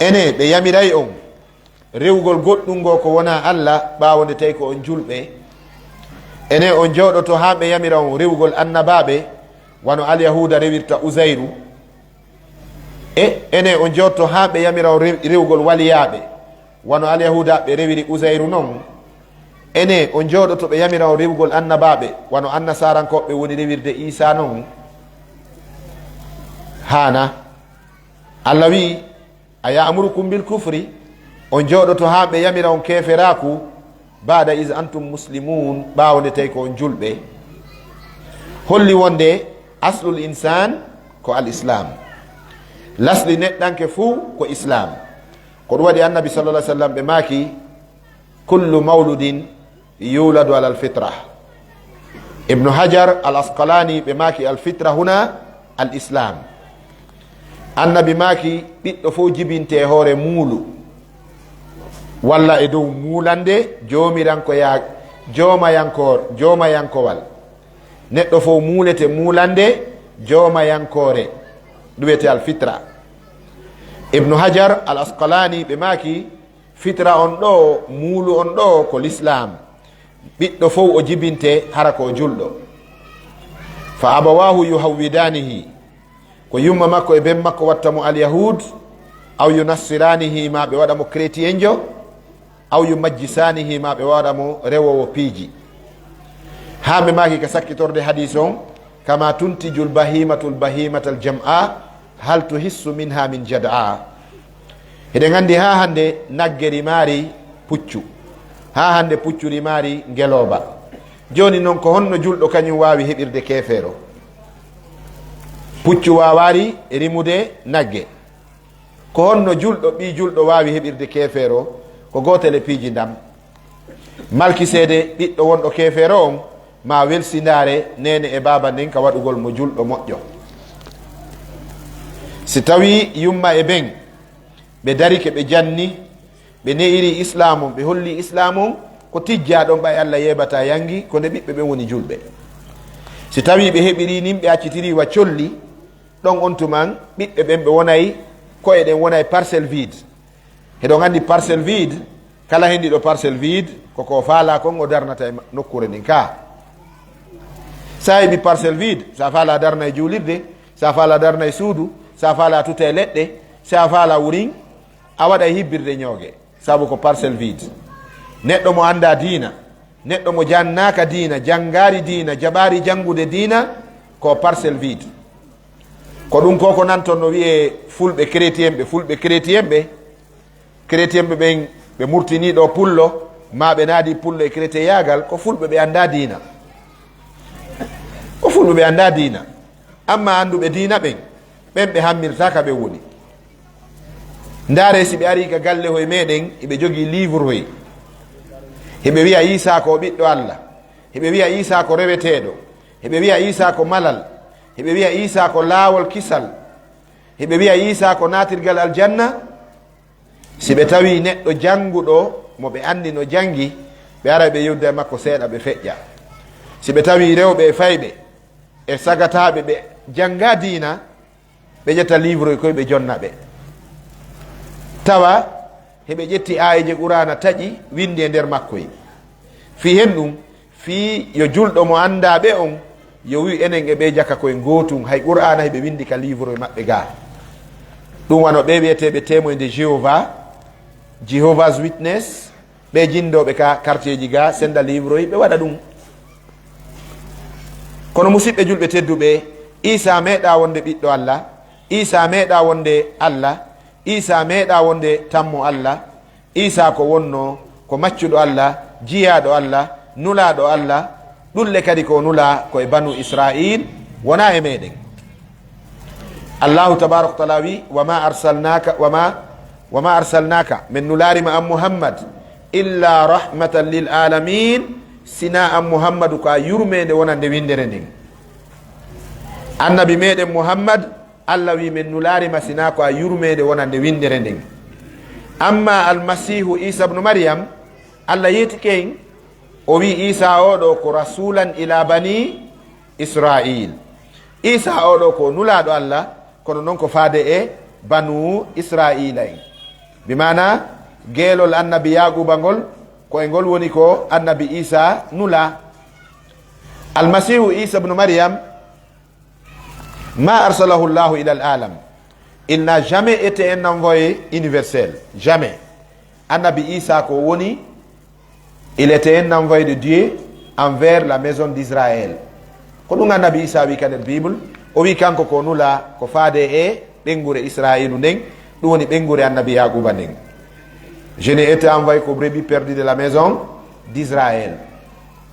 Enee, ɓe yamiray on rewugol goɗɗum goo ko wonaa Allah, ɓaawo nde tawi ko on julɓe? Enee, on jooɗoto haa ɓe yamira on rewugol annabaaɓe, wano Alyahuuda rewirta Uzayru? E, enee, on jooɗoto haa ɓe yamira on rew-, rewugol waliyaaɓe, wano Alyahuudaaɓe rewiri Uzayru non? Enee, on jooɗoto ɓe yamira on rewugol annabaaɓe, wano Annasaarankooɓe woni rewirde Iisaa non? Haanaa. Allah wi'i, "A ya'murukum bil kufri?" On jooɗoto haa ɓe yamira on keeferaaku, "ba'da iz antum muslimun," ɓaawo nde tawi ko on julɓe? Holli wonde aslul insaan ko al islaam. Lasli neɗɗanke fuu ko islaam. Ko ɗum waɗi Annabi sallallahu alaihi wasallam ɓe maaki, "Kullu mawludin yuladu alal fitra." Ibnu Hajar al Asqalani ɓe maaki, "Al fitra huna al islam." Annabi maaki, "Ɓiɗɗo fof jibinte e hoore muulu, walla e dow muulande joomirankoya-, joomayankoor-, joomayankowal." Neɗɗo fof muulete muulande joomayankoore, ɗum wiyetee al fitra. Ibnu Hajar al Asqalani ɓe maaki, fitra on ɗoo, muulu on ɗoo ko lislaam. Ɓiɗɗo fow o jibinte hara ko o julɗo. "Fa abawahu yuhawwidanihi," ko yumma makko e ben makko watta mo alyahud, "aw yunassiranihi," ma ɓe waɗa mo chrétienjo, "aw yumajjisanihi," ma ɓe waɗa mo rewoowo piiji. Haa ɓe maaki ka sakkitorde hadiis on, "Kama tuntijul bahimatul bahimatal jam'a, hal tuhissu minha min jad'a." Hiɗen anndi haa hannde nagge rimaari puccu, haa hannde puccu rimaari ngelooba. Jooni non, ko honno julɗo kañum waawi heɓirde keefeero? Puccu waawaari rimude nagge. Ko honno julɗo, ɓii julɗo waawi heɓirde keefeero? Ko gootel e piiji ndam. Malkiseede, ɓiɗɗo wonɗo keefeero on, maa welsindaare neene e baaba nden ka waɗugol mo julɗo moƴƴo. Si tawii yumma e ben ɓe darike, ɓe janni, ɓe ne'iri Islaam on, ɓe holli Islaam on ko tijjaa ɗon, ɓay Alla yeebataa yangi, ko nde ɓiɓɓe ɓen woni julɓe. Si tawii ɓe heɓirii nin, ɓe accitirii wa colli, ɗon on tuman ɓiɓɓe ɓen ɓe wonay, ko'e ɗen wonay parcelle vide. Hiɗon anndi parcelle vide, kala hendiiɗo parcelle vide, ko ko faalaa kon o darnata e ma-, nokkuure nden kaa. Sa heɓi parcelle vide, sa faalaa darna e juulirde, sa faalaa darna e suudu, sa faalaa tuta e leɗɗe, sa faalaa wurin, a waɗay hibbirde ñooge, sabu ko parcelle vide. Neɗɗo mo anndaa diina, neɗɗo mo jannaaka diina, janngaari diina, jaɓaari janngude diina, ko parcelle vide. Ko ɗum ko, ko nanton no wi'ee fulɓe chrétien ɓe, fulɓe chrétien ɓe, chrétien ɓe ɓen, ɓe murtinii ɗo pullo, maa ɓe naadi pullo e chrétieyaagal, ko fulɓe ɓe anndaa diina. Ko fulɓe ɓe anndaa diina. Amma annduɓe diina ɓen, ɓen ɓe hammirtaa ka ɓe woni. Ndaaree si ɓe arii ka galle hoy meɗen, hiɓe jogii livre hoy. Hiɓe wi'a Iisaa ko o ɓiɗɗo Alla. Hiɓe wi'a Iisaa ko reweteeɗo. Hiɓe wi'a Iisaa ko malal. Hiɓe wi'a Iisaa ko laawol kisal. Hiɓe wi'a Iisaa ko naatirgal aljanna. Si ɓe tawii neɗɗo jannguɗo mo ɓe anndi no janngi, ɓe ara ɓe yewtida e makko seeɗa, ɓe feƴƴa. Si ɓe tawii rewɓe e fayɓe e sagataaɓe ɓe janngaa diina, ɓe ƴetta livre koy ɓe jonna ɓe. Tawa hiɓe ƴetti aayeeje Qur'aana taƴi, winndi e nder makkoy. Fii hen ɗum, fii yo julɗo mo anndaa ɓe on, yo wi'u enen e ɓe jaka koye gootun, hay Qur'aana hiɓe winndi ka livre maɓɓe gaa. Ɗum wano ɓe wi'eteeɓe Témoins de Jéhovah, Jehovah's Witness, ɓe jinndooɓe ka quartierji gaa, sennda livre, ɓe waɗa ɗum. Kono musiɓɓe julɓe tedduɓe, Iisaa meeɗaa wonde ɓiɗɗo Alla, Iisaa meeɗaa wonde Alla, Iisaa meeɗaa wonde tammo Alla, Iisaa ko wonnoo ko maccuɗo Alla, jiyaaɗo Alla, nulaaɗo Alla, ɗun le kadi ko o nulaa ko e Banu Israa'iil, wonaa e meɗen. Allaahu tabaaraka wa ta'aalaa wi'i, "Wa maa arsalnaaka, wa maa, wa maa arsalnaaka, men nulaari ma an Muhammad, illaa rahmatan lil aalamiin, sinaa an Muhammadu ko a yurmeende wonande winndere nden." Annabi meɗen Muhammad, Alla wi'i, "Men nulaari ma sinaa ko a yurmeende wonande winndere nden." Amma Almasiihu Iisa ibnu Maryam, Alla yeetike en, o wi'i, Iisa oo ɗoo ko rasuulan ilaa banii Israa'iil. Iisa oo ɗoo ko nulaaɗo Alla, kono non ko faade e Banu Israa'iila en. Bi maana, geelol annabi Yaaquuba ngol, ko e ngol woni ko annabi Iisa nulaa. Almasiihu Iisa ibnu Maryam, Ma arsalahu Allahu ila al-alam. Il n'a jamais été un envoyé universel. Jamais. Annabi Iisa ko woni, il était un envoyé de Dieu envers la maison d'Israël. Ko ɗum Annabi Iisa wi ka nder Bible. O wi kanko ko nula ko faade e ɓeynguure Israayiilu nden, ɗum woni ɓeynguure Annabi Yaaquuba nden. Je n'ai été envoyé qu'aux brebis perdues de la maison d'Israël.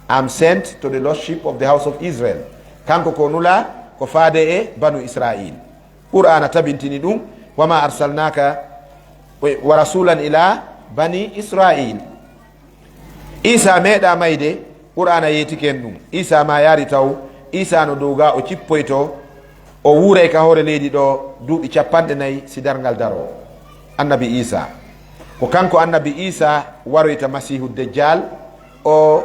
I'm sent to the lost sheep of the house of Israel. Kanko ko nula ko faade e banu Israayiil. Qur'aana tabintini ɗum, "Wa ma arsalnaka wa rasulan ila bani Israayiil." Iisa meeɗa mayde, Qur'aana yeetike en ɗum. Iisa maayaali taw, Iisa no dow ga o cippoyto, o wuuray ka hoore leydi ɗo duuɓi cappanɗe nayi si darngal daroo. Annabi Iisa. Ko kanko Annabi Iisa waroyta Masiihu Dejjal, o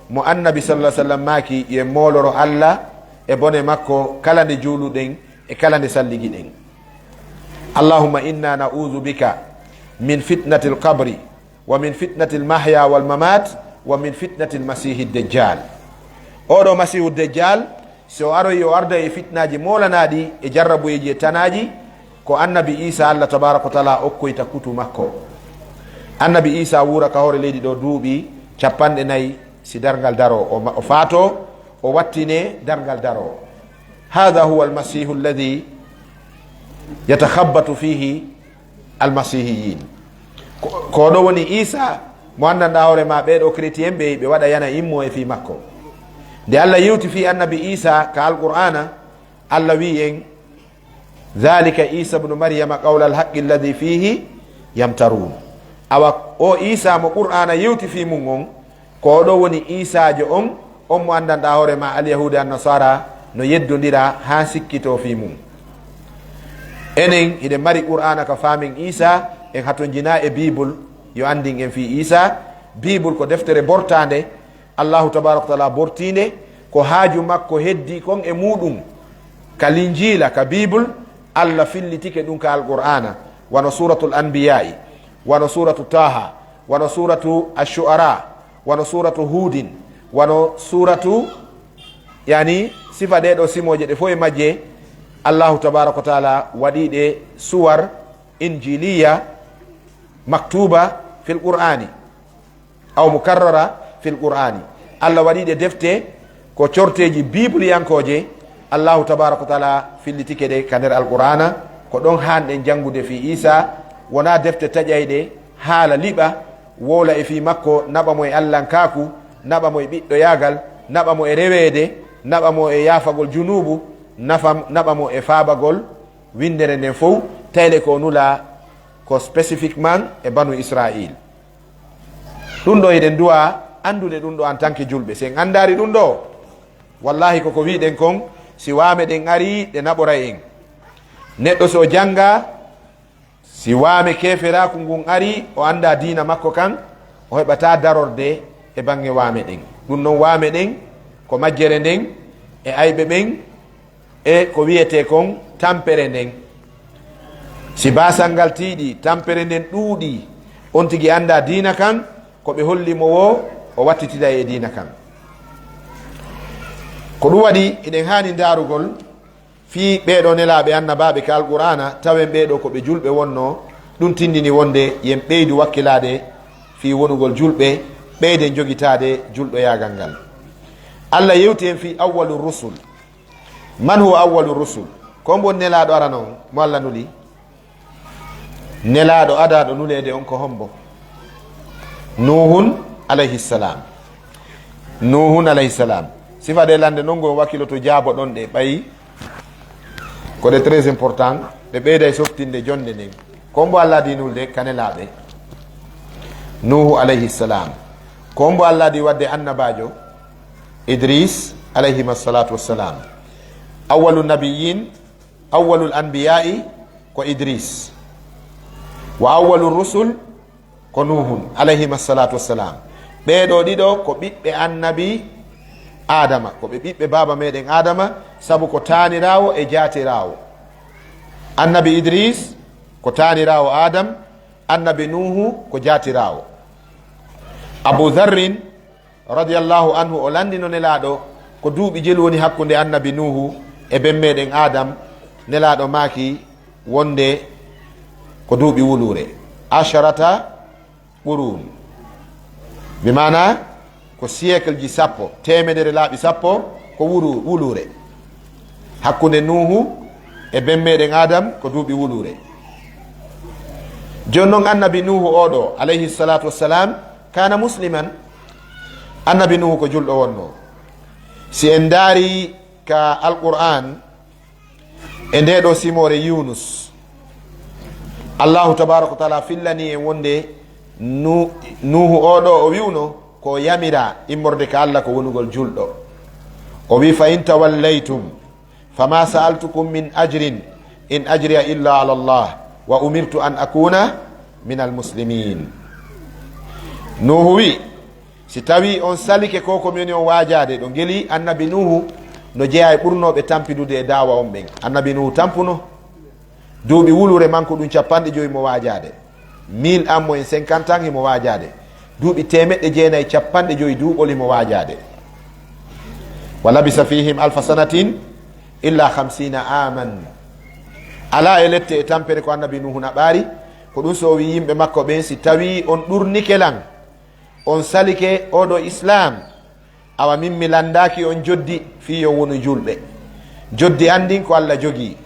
mo Annabi sallallahu alaihi wasallam maaki, yo en mooloro Alla e bone makko kala nde juuluɗen e kala nde salligiɗen. Allahumma inna na'udhu bika min fitnatil qabri wa min fitnatil mahya wal mamat wa min fitnatil masiihid dejjal. Oɗo Masiihu Dejjal, si o aroyi, o arda e fitnaaji moolanaaɗi e jarrabuyeeji e tanaaji, ko Annabi Iisa Alla tabaaraka wa taala okkoyta kutu makko. Annabi Iisa wuura ka hoore leydi ɗo duuɓi cappanɗe nayi si darngal daroo, o ma-, o faatoo, o wattine darngal daroo. Haadha huwa almasiihu alladhi yatakhabbatu fihi almasihiyin. Ko, ko ɗo woni Iisa mo anndanɗaa hoore ma, ɓee ɗo chrétien ɓe, ɓe waɗa yana immo e fii makko. Nde Alla yewti fii Annabi Iisa ka Alqur'aana, Alla wi'i en, "Dhalika Iisa ibnu Maryama qawla alhaqqi alladhi fihi yamtarun." Awa o Iisa mo Qur'aana yewti fii mun on, ko ɗo woni Iisaajo on On mo anndanɗaa hoore ma, Alyahuuda e Annasaara, no yeddondira haa sikkitoo fii mum. Enen, hiɗen mari Qur'aana ka faamen Iisaa, en hatonjinaa e Biibul, yo anndin en fii Iisaa. Biibul ko deftere bortaande, Allaahu tabaaraka wa ta'aalaa bortii nde, ko haaju makko heddii kon e muuɗum. Ka Linjiila, ka Biibul, Alla fillitike ɗum ka Alqur'aana, wano Suuratul Anbiyaa'i, wano Suuratu Taaha, wano Suuratu Ash-Shu'araa, wano Suuratu Huudin, wano Suuratu, yani, sifa ɗee ɗoo simooje ɗe fow e majje, Allaahu tabaaraka wa ta'aalaa waɗii ɗe suwar injiiliya maktuuba fil Qur'aani. Aw mukarrara fil Qur'aani. Alla waɗii ɗe defte ko corteeji biibuliyankooje. Allaahu tabaaraka wa ta'aalaa fillitike ɗe ka nder Alqur'aana. Ko ɗon haanɗen janngude fii Iisaa. Wonaa defte taƴayɗe, haala liɓa, wowla e fii makko, naɓa mo e Allankaaku, naɓa mo e ɓiɗɗoyaagal, naɓa mo e reweede, naɓa mo e yaafagol junuubu, nafa, naɓa mo e faabagol winndere nden fow, tayle ko o nulaa ko spécifiquement e Banu Israayiil. Ɗum ɗoo hiɗen duwaa anndude ɗum ɗoo en tant que julɓe. Si en anndaali ɗum ɗoo, wallaahi ko ko wi'ɗen kon, si waame ɗen arii, ɗe naɓoray en. Neɗɗo si o janngaa, si waame keeferaaku ngun arii, o anndaa diina makko kan, o heɓataa darorde e baŋŋe waame ɗen. Ɗum non waame ɗen, ko majjere nden, e ayɓe ɓen, e ko wi'etee kon tampere nden. Si baasal ngal tiiɗii, tampere nden ɗuuɗii, on tigi anndaa diina kan, ko ɓe holli mo woo, o wattitiday e diina kan. Ko ɗum waɗi, hiɗen haani ndaarugol fii ɓee ɗoo nelaaɓe annabaaɓe ka Alqur'aana, tawen ɓee ɗoo ko ɓe julɓe wonnoo, ɗum tindini wonde yen ɓeydu wakkilaade fii wonugol julɓe, ɓeyden jogitaade julɗoyaagal ngal. Alla yewti en fii awwalu rusul. Man huwa awwalu rusul? Ko hombo nelaaɗo arano on mo Alla nuli? Nelaaɗo adaaɗo nuleede on ko hombo? Nuuhun alayhi salam. Nuuhun alayhi salam. Sifa ɗe lande non ngo wakkiloto jaaboɗon ɗe ɓayi ko ɗe très important, ɗe ɓeyday softinde jonde nden. Ko hombo Alla di nulde ka nelaaɓe? Nuuhu alayhi salam. Ko hombo Alla di wadde annabaajo? Idris alayhima salatu wassalam. Awwalu nabiyyin, awwalul anbiya'i ko Idris. Wa awwalu rusul ko Nuuhun alayhima salatu wassalam. Ɓee ɗoo ɗiɗo ko ɓiɓɓe annabi Adama, ko ɓe ɓiɓɓe baaba meɗen Adama, sabu ko taaniraawo e jaatiraawo. Annabi Idris ko taaniraawo Adam, annabi Nuuhu ko jaatiraawo. Abu Dharrin radiyallahu anhu, o landino nelaaɗo ko duuɓi jelu woni hakkunde annabi Nuuhu e ben meɗen Adam. Nelaaɗo maaki wonde ko duuɓi wuluure, asharata qurun, bi maana ko siècle ji sappo, teemedere laaɓi sappo ko wuru-, wuluure. Hakkunde Nuuhu e ben meɗen Adam ko duuɓi wuluure. Jooni non annabi Nuuhu oo ɗoo, alayhi salatu wassalam, kana musliman. Annabi Nuuhu ko julɗo wonnoo. Si en ndaari ka Alqur'an, e ndee ɗoo simoore Yunus, Allahu tabaraka wa taala fillani en wonde Nu-, Nuuhu oo ɗoo o wi'uno ko o yamira immorde ka Alla ko wonugol julɗo. O wi'i, "Fa in tawallaytum fama sa'altukum min ajrin in ajriya illa ala Allah wa umirtu an akuna min almuslimin." Nuuhu wi'i, "Si tawii on salike ko ko mi woni on waajaade," ɗo ngeli annabi Nuuhu no jeyaa e ɓurnooɓe tampidude e daawa on ɓen. Annabi Nuuhu tampuno duuɓi wuluure makko ɗum cappanɗe jowi mo waajaade. Mille an mo en cinquante an himo waajaade. Duuɓi teemeɗɗe jeenayi cappanɗe jowi duuɓol himo waajaade. "Wa labisa fihim alfa sanatin illa khamsina aman." Alaa e lette e tampere ko annabi Nuuhu naɓaari, ko ɗum so o wi'i yimɓe makko ɓen, "Si tawii on ɗurnike lan, on salike oo ɗoo Islaam, awa min mi landaaki on joddi fii yo wonu julɓe. Joddi an ndin ko Alla jogii.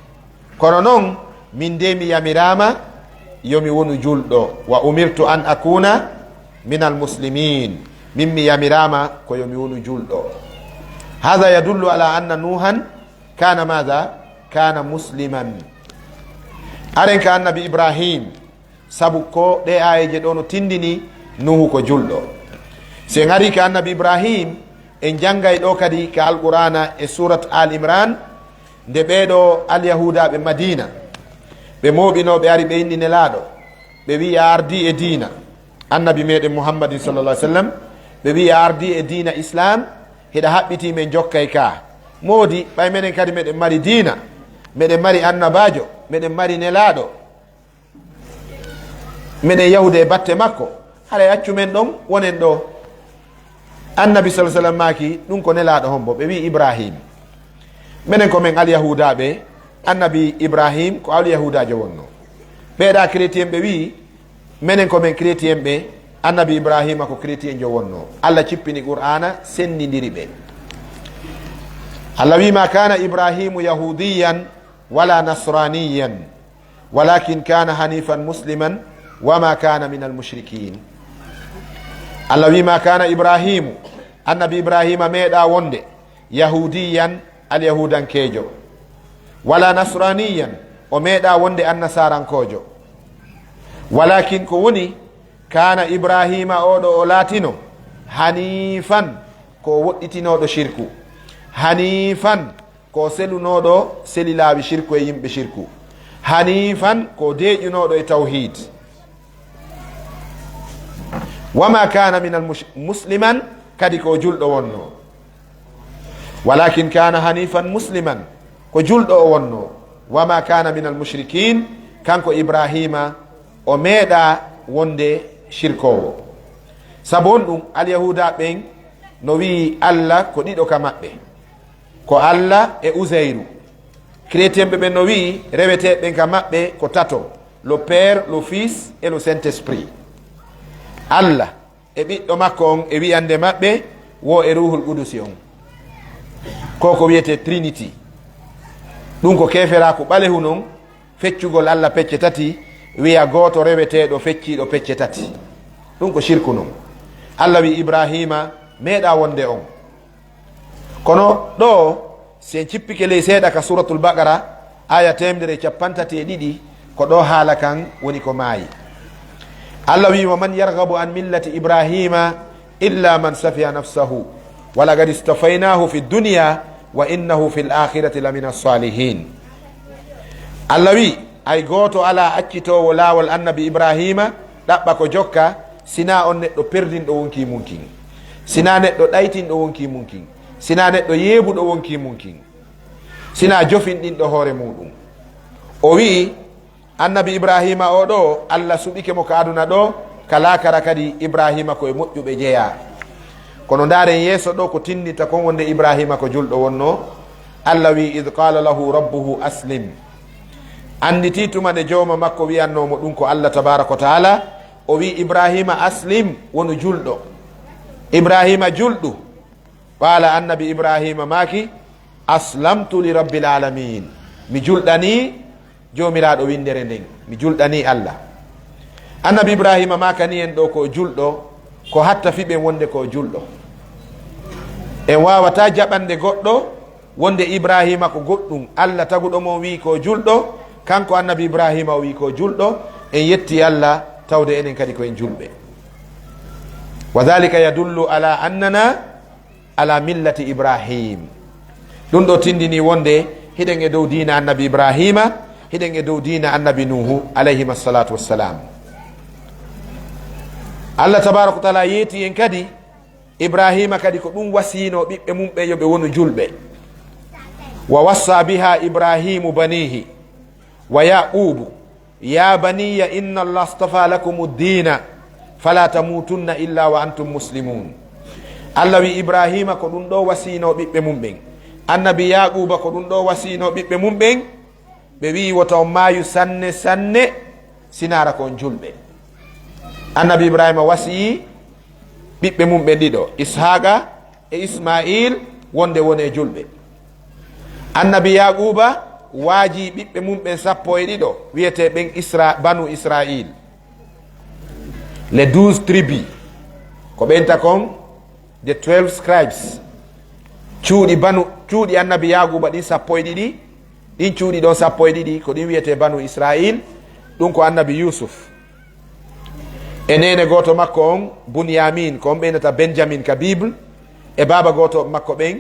Kono non, min de mi yamiraama yo mi wonu julɗo. Wa umirtu an akuna min almuslimin. Min mi yamiraama ko yo mi wonu julɗo." Hadha yadullu ala anna Nuuhan kana madha? Kana musliman. Aren ka annabi Ibrahim, sabu ko ɗee aayeeje ɗoo no tindini Nuuhu ko julɗo. Si en arii ka annabi Ibrahim, En janngay ɗo kadi ka Alqur'aana e surat Al Imran, nde ɓeeɗo Alyahuudaaɓe Madiina, ɓe mooɓinoo, ɓe ari, ɓe inni Nelaaɗo, ɓe wi'i, "A ardii e diina Annabi meɗen Muhammadin sallallahu alaihi wasallam," ɓe wi'i, "A ardii e diina Islam, hiɗa haɓɓitii, men jokkay ka. Moodi, ɓay menen kadi meɗen mari diina, meɗen mari annabaajo, meɗen mari Nelaaɗo, meɗen yahude e batte makko, haray accu men ɗon, wonen ɗo." Annabi sallallahu alaihi wasallam maaki, "Ɗum ko Nelaaɗo hombo?" Ɓe wi'i, "Ibrahim." "Menen ko men Alyahuudaaɓe, Annabi Ibrahim ko Alyahuudaajo wonno." Ɓeeɗa chrétien ɓe wi'i, "Menen ko men chrétien ɓe, Annabi Ibrahima ko chrétienjo wonno." Allah cippini Qur'aana, senndindiri ɓe. Allah wi'i, "Ma kana Ibrahimu yahudiyan wala nasraniyan, walakin kana hanifan musliman, wama kana minal mushrikin." Allah wi'i, "Ma kana Ibrahimu," Annabi Ibrahima meeɗa wonde yahudiyan, alyahudankeejo, wala nasraniyan, o meeɗa wonde annasarankoojo. Walakin ko woni, kana Ibrahima, oɗo o laatino, hanifan, ko woɗɗitinooɗo shirku, hanifan, ko selunooɗo seli laawi shirku e yimɓe shirku, hanifan, ko deeƴunooɗo e tawhid. Wama kana minal mush-, musliman, kadi ko julɗo wonno. Walakin kana hanifan musliman, ko julɗo o wonno. Wama kana minal mushrikin, kanko Ibrahima, o meeɗa wonde shirkoowo. Sabu on ɗum, Alyahuda ɓen no wi'i Allah ko ɗiɗo ka maɓɓe, ko Allah e Uzayru. Chrétienɓe ɓen no wi'i reweteeɓe ɓen ka maɓɓe ko tato, le Père, le Fils et le Saint-Esprit. Allah e ɓiɗɗo makko on e wi'ande maɓɓe wo e Ruuhul Qudusi on. Ko ko wi'etee Trinity. Ɗum ko keeferaaku ɓalehu non, feccugol Allah pecce tati, wi'a gooto reweteeɗo fecciiɗo pecce tati. Ɗum ko shirku non. Allah wi'i Ibrahima meeɗa wonde on. Kono ɗo, si en cippike ley seeɗa ka Suratul Baqara, aya teemedere e cappanɗe tati e ɗiɗi, ko ɗo haala kan woni ko maayi. Allah wi'i, "Wa man yarghabu an millati Ibrahima illa man safiha nafsahu, wa laqad istafaynahu fid dunya, wa innahu fil akhirati lamina salihin." Allah wi'i, "Ay gooto alaa accitoowo laawol Annabi Ibrahima, ɗaɓɓa ko jokka, sinaa on neɗɗo perdinɗo wonkii mun kin, sinaa neɗɗo ɗaytinɗo wonkii mun kin, sinaa neɗɗo yeebuɗo wonkii mun kin, sinaa jofinɗinɗo hoore muuɗum." O wi'i, Annabi Ibrahima o ɗo, Allah suɓike mo ka aduna ɗo, ka laakara kadi Ibrahima ko e moƴƴuɓe jeyaa. Kono ndaaren yeeso ɗo ko tinndinta kon wonde Ibrahima ko julɗo wonno. Allah wi'i, "Idh qala lahu rabbuhu aslim." Annditi tuma nde jooma makko wi'annoo mo ɗum ko Allah tabaaraka wa ta'ala, o wi'i Ibrahima, "Aslim, wonu julɗo." Ibrahima julɗu. Qala, Annabi Ibrahima maaki, "Aslamtu li rabbil alamin." Mi julɗanii Joomiraaɗo winndere nden. Mi julɗanii Allah. Annabi Ibrahima maakani en ɗo ko o julɗo, ko hatta fiɓen wonde ko o julɗo. En waawataa jaɓande goɗɗo wonde Ibrahima ko goɗɗum. Allah taguɗo mo on wi'i ko o julɗo, kanko Annabi Ibrahima o wi'i ko o julɗo. En yetti Allah tawde enen kadi ko en julɓe. Wa dhalika yadullu ala annana ala millati Ibrahim. Ɗum ɗo tindini wonde hiɗen e dow diina Annabi Ibrahima, hiɗen e dow diina Annabi Nuhu, alayhima salatu wassalam. Allah tabaraka wa taala yeeti en kadi, Ibrahima kadi ko ɗum wasiyino ɓiɓɓe mum ɓe yo ɓe wonu julɓe. Wa wassa biha Ibrahimu banihi wa Yaqubu, "Ya baniya inna Allah astafa lakumu dina, fala tamutunna illa wa antum muslimun." Allah wi Ibrahima ko ɗum ɗo wasiyno ɓiɓɓe mum ɓen. Annabi Yaquba ko ɗum ɗo wasiyno ɓiɓɓe mum ɓen. Ɓe wi'i, "Wota on maayu sanne sanne, sinaara ko on julɓe." Annabi Ibrahima wasiyi ɓiɓɓe mum ɓen ɗiɗo, Ishaqa e Ismail, wonde wone julɓe. Annabi Yaquba waaji ɓiɓɓe mum ɓen sappo e ɗiɗo, wi'etee ɓen Isra-, Banu Israil. Les douze tribus. Ko ɓen ta kon, the twelve scribes. Cuuɗi Banu, cuuɗi Annabi Yaquba ɗin sappo e ɗiɗi, ɗin cuuɗi ɗon sappo e ɗiɗi, ko ɗin wi'etee Banu Israil. Ɗum ko Annabi Yusuf. E neene gooto makko on, Bunyamin, ko on ɓe innata Benjamin ka Bible. e baaba gootooɓe makko ɓen,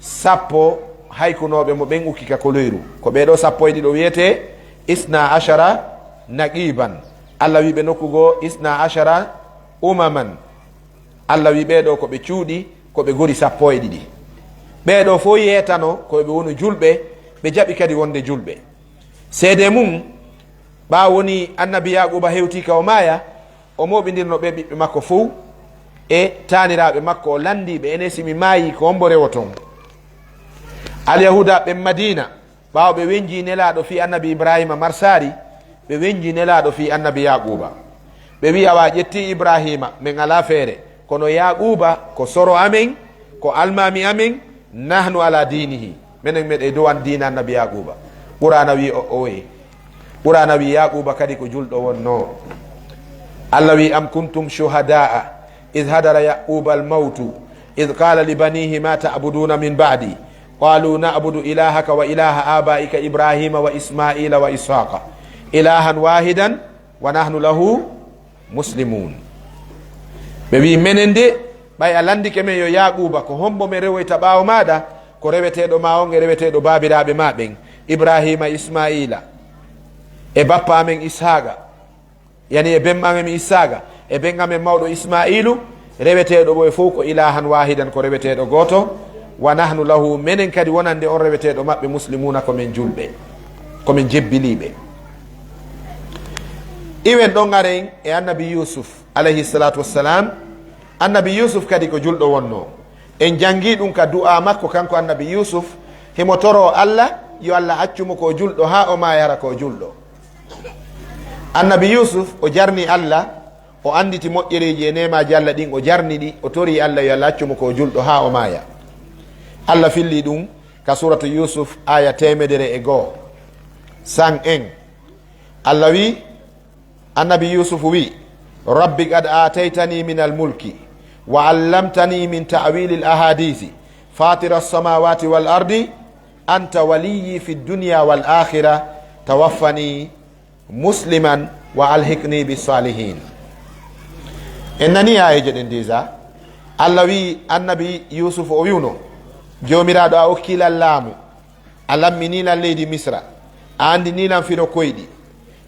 sappo haykunooɓe mo ɓen ukki ka koloyru. Ko ɓee ɗoo sappo e ɗiɗo wiyetee isna ashara naqiban. Alla wii ɓe nokku goo isna ashara umaman. Alla wii ɓee ɗoo ko ɓe cuuɗi, ko ɓe gori sappo e ɗiɗi. Ɓee ɗoo fof yeetano ko ɓe wonu julɓe, ɓe jaɓi kadi wonde julɓe. Seedee mum, ɓaawo woni annabi Yaaquuba hewtii ka o maaya, o mooɓindirno ɓee ɓiɓɓe makko fof e taaniraaɓe makko, o lanndii ɓe, enen si mi maayii, ko hombo rewoton? Alyahuuda ɓen Madiina, ɓaawo ɓe wennjii Nelaaɗo fii annabi Ibraahiima marsaari, ɓe wennjii Nelaaɗo fii annabi Yaaquuba. Ɓe wi'i, "Awa, ƴettii Ibraahiima, men alaa feere, kono Yaaquuba ko soro amen, ko almaami amen, nahnu ala diinihi, menen meɗen dow an diina annabi Yaaquuba." Qur'aana wi'i, o, oye. Qur'aana wi'i Yaaquuba kadi ko julɗo wonnoo. Alla wi'i, "Am kuntum shuhadaa iz hadara Yaaquuba al-mawtu iz qaala li baniihi ma ta'buduuna min ba'di. Qaalu na'budu ilaahaka wa ilaaha aabaa'ika Ibraahiima wa Ismaa'iila wa Ishaaqa ilaahan waahidan wa nahnu lahu muslimuun." Ɓe wi'i, "Menen de, ɓay a lanndike men yo Yaaquuba, ko hombo men rewoyta ɓaawo maaɗa? Ko reweteeɗo maa on e reweteeɗo baabiraaɓe maa ɓen, Ibraahiima, Ismaa'iila, e bappa amen Ishaaqa, yani e ben amen Ishaaqa, e ben amen mawɗo Ismaa'iilu, reweteeɗo ɓoye fof ko ilaahan waahidan, ko reweteeɗo gooto, wa nahnu lahu, menen kadi wonande on reweteeɗo maɓɓe, muslimuuna, ko men julɓe, ko men jebbiliiɓe." Iwen ɗon aren e annabi Yuusuf, alayhi salaatu wassalaam. Annabi Yuusuf kadi ko julɗo wonnoo. En janngii ɗum ka du'aa makko, kanko annabi Yuusuf, himo toroo Alla, yo Alla accu mo ko julɗo haa o maaya hara ko julɗo. Annabi Yuusuf, o jarni Alla, o annditi moƴƴereeji e neemaaji Alla ɗin, o jarni ɗi, o torii Alla yo Alla accu mo ko julɗo haa o maaya. Alla fillii ɗum ka suuratu Yuusuf, aaya teemedere e goo. San en. Alla wi, Annabi Yuusuf wi, "Rabbi qad aataytani minal mulki wa allamtani min ta'wiilil ahaadiisi faatira samaawaati wal ardi anta waliyyi fid dunya wal aakhira tawaffani musliman wa alhiqni bis saalihiin." En nanii aayeeje ɗen déjà. Alla wi Annabi Yuusuf o wi'uno, "Joomiraaɗo, a okkii lan laamu. A lamminii lan leydi Misra, a anndinii lan firo koyɗi.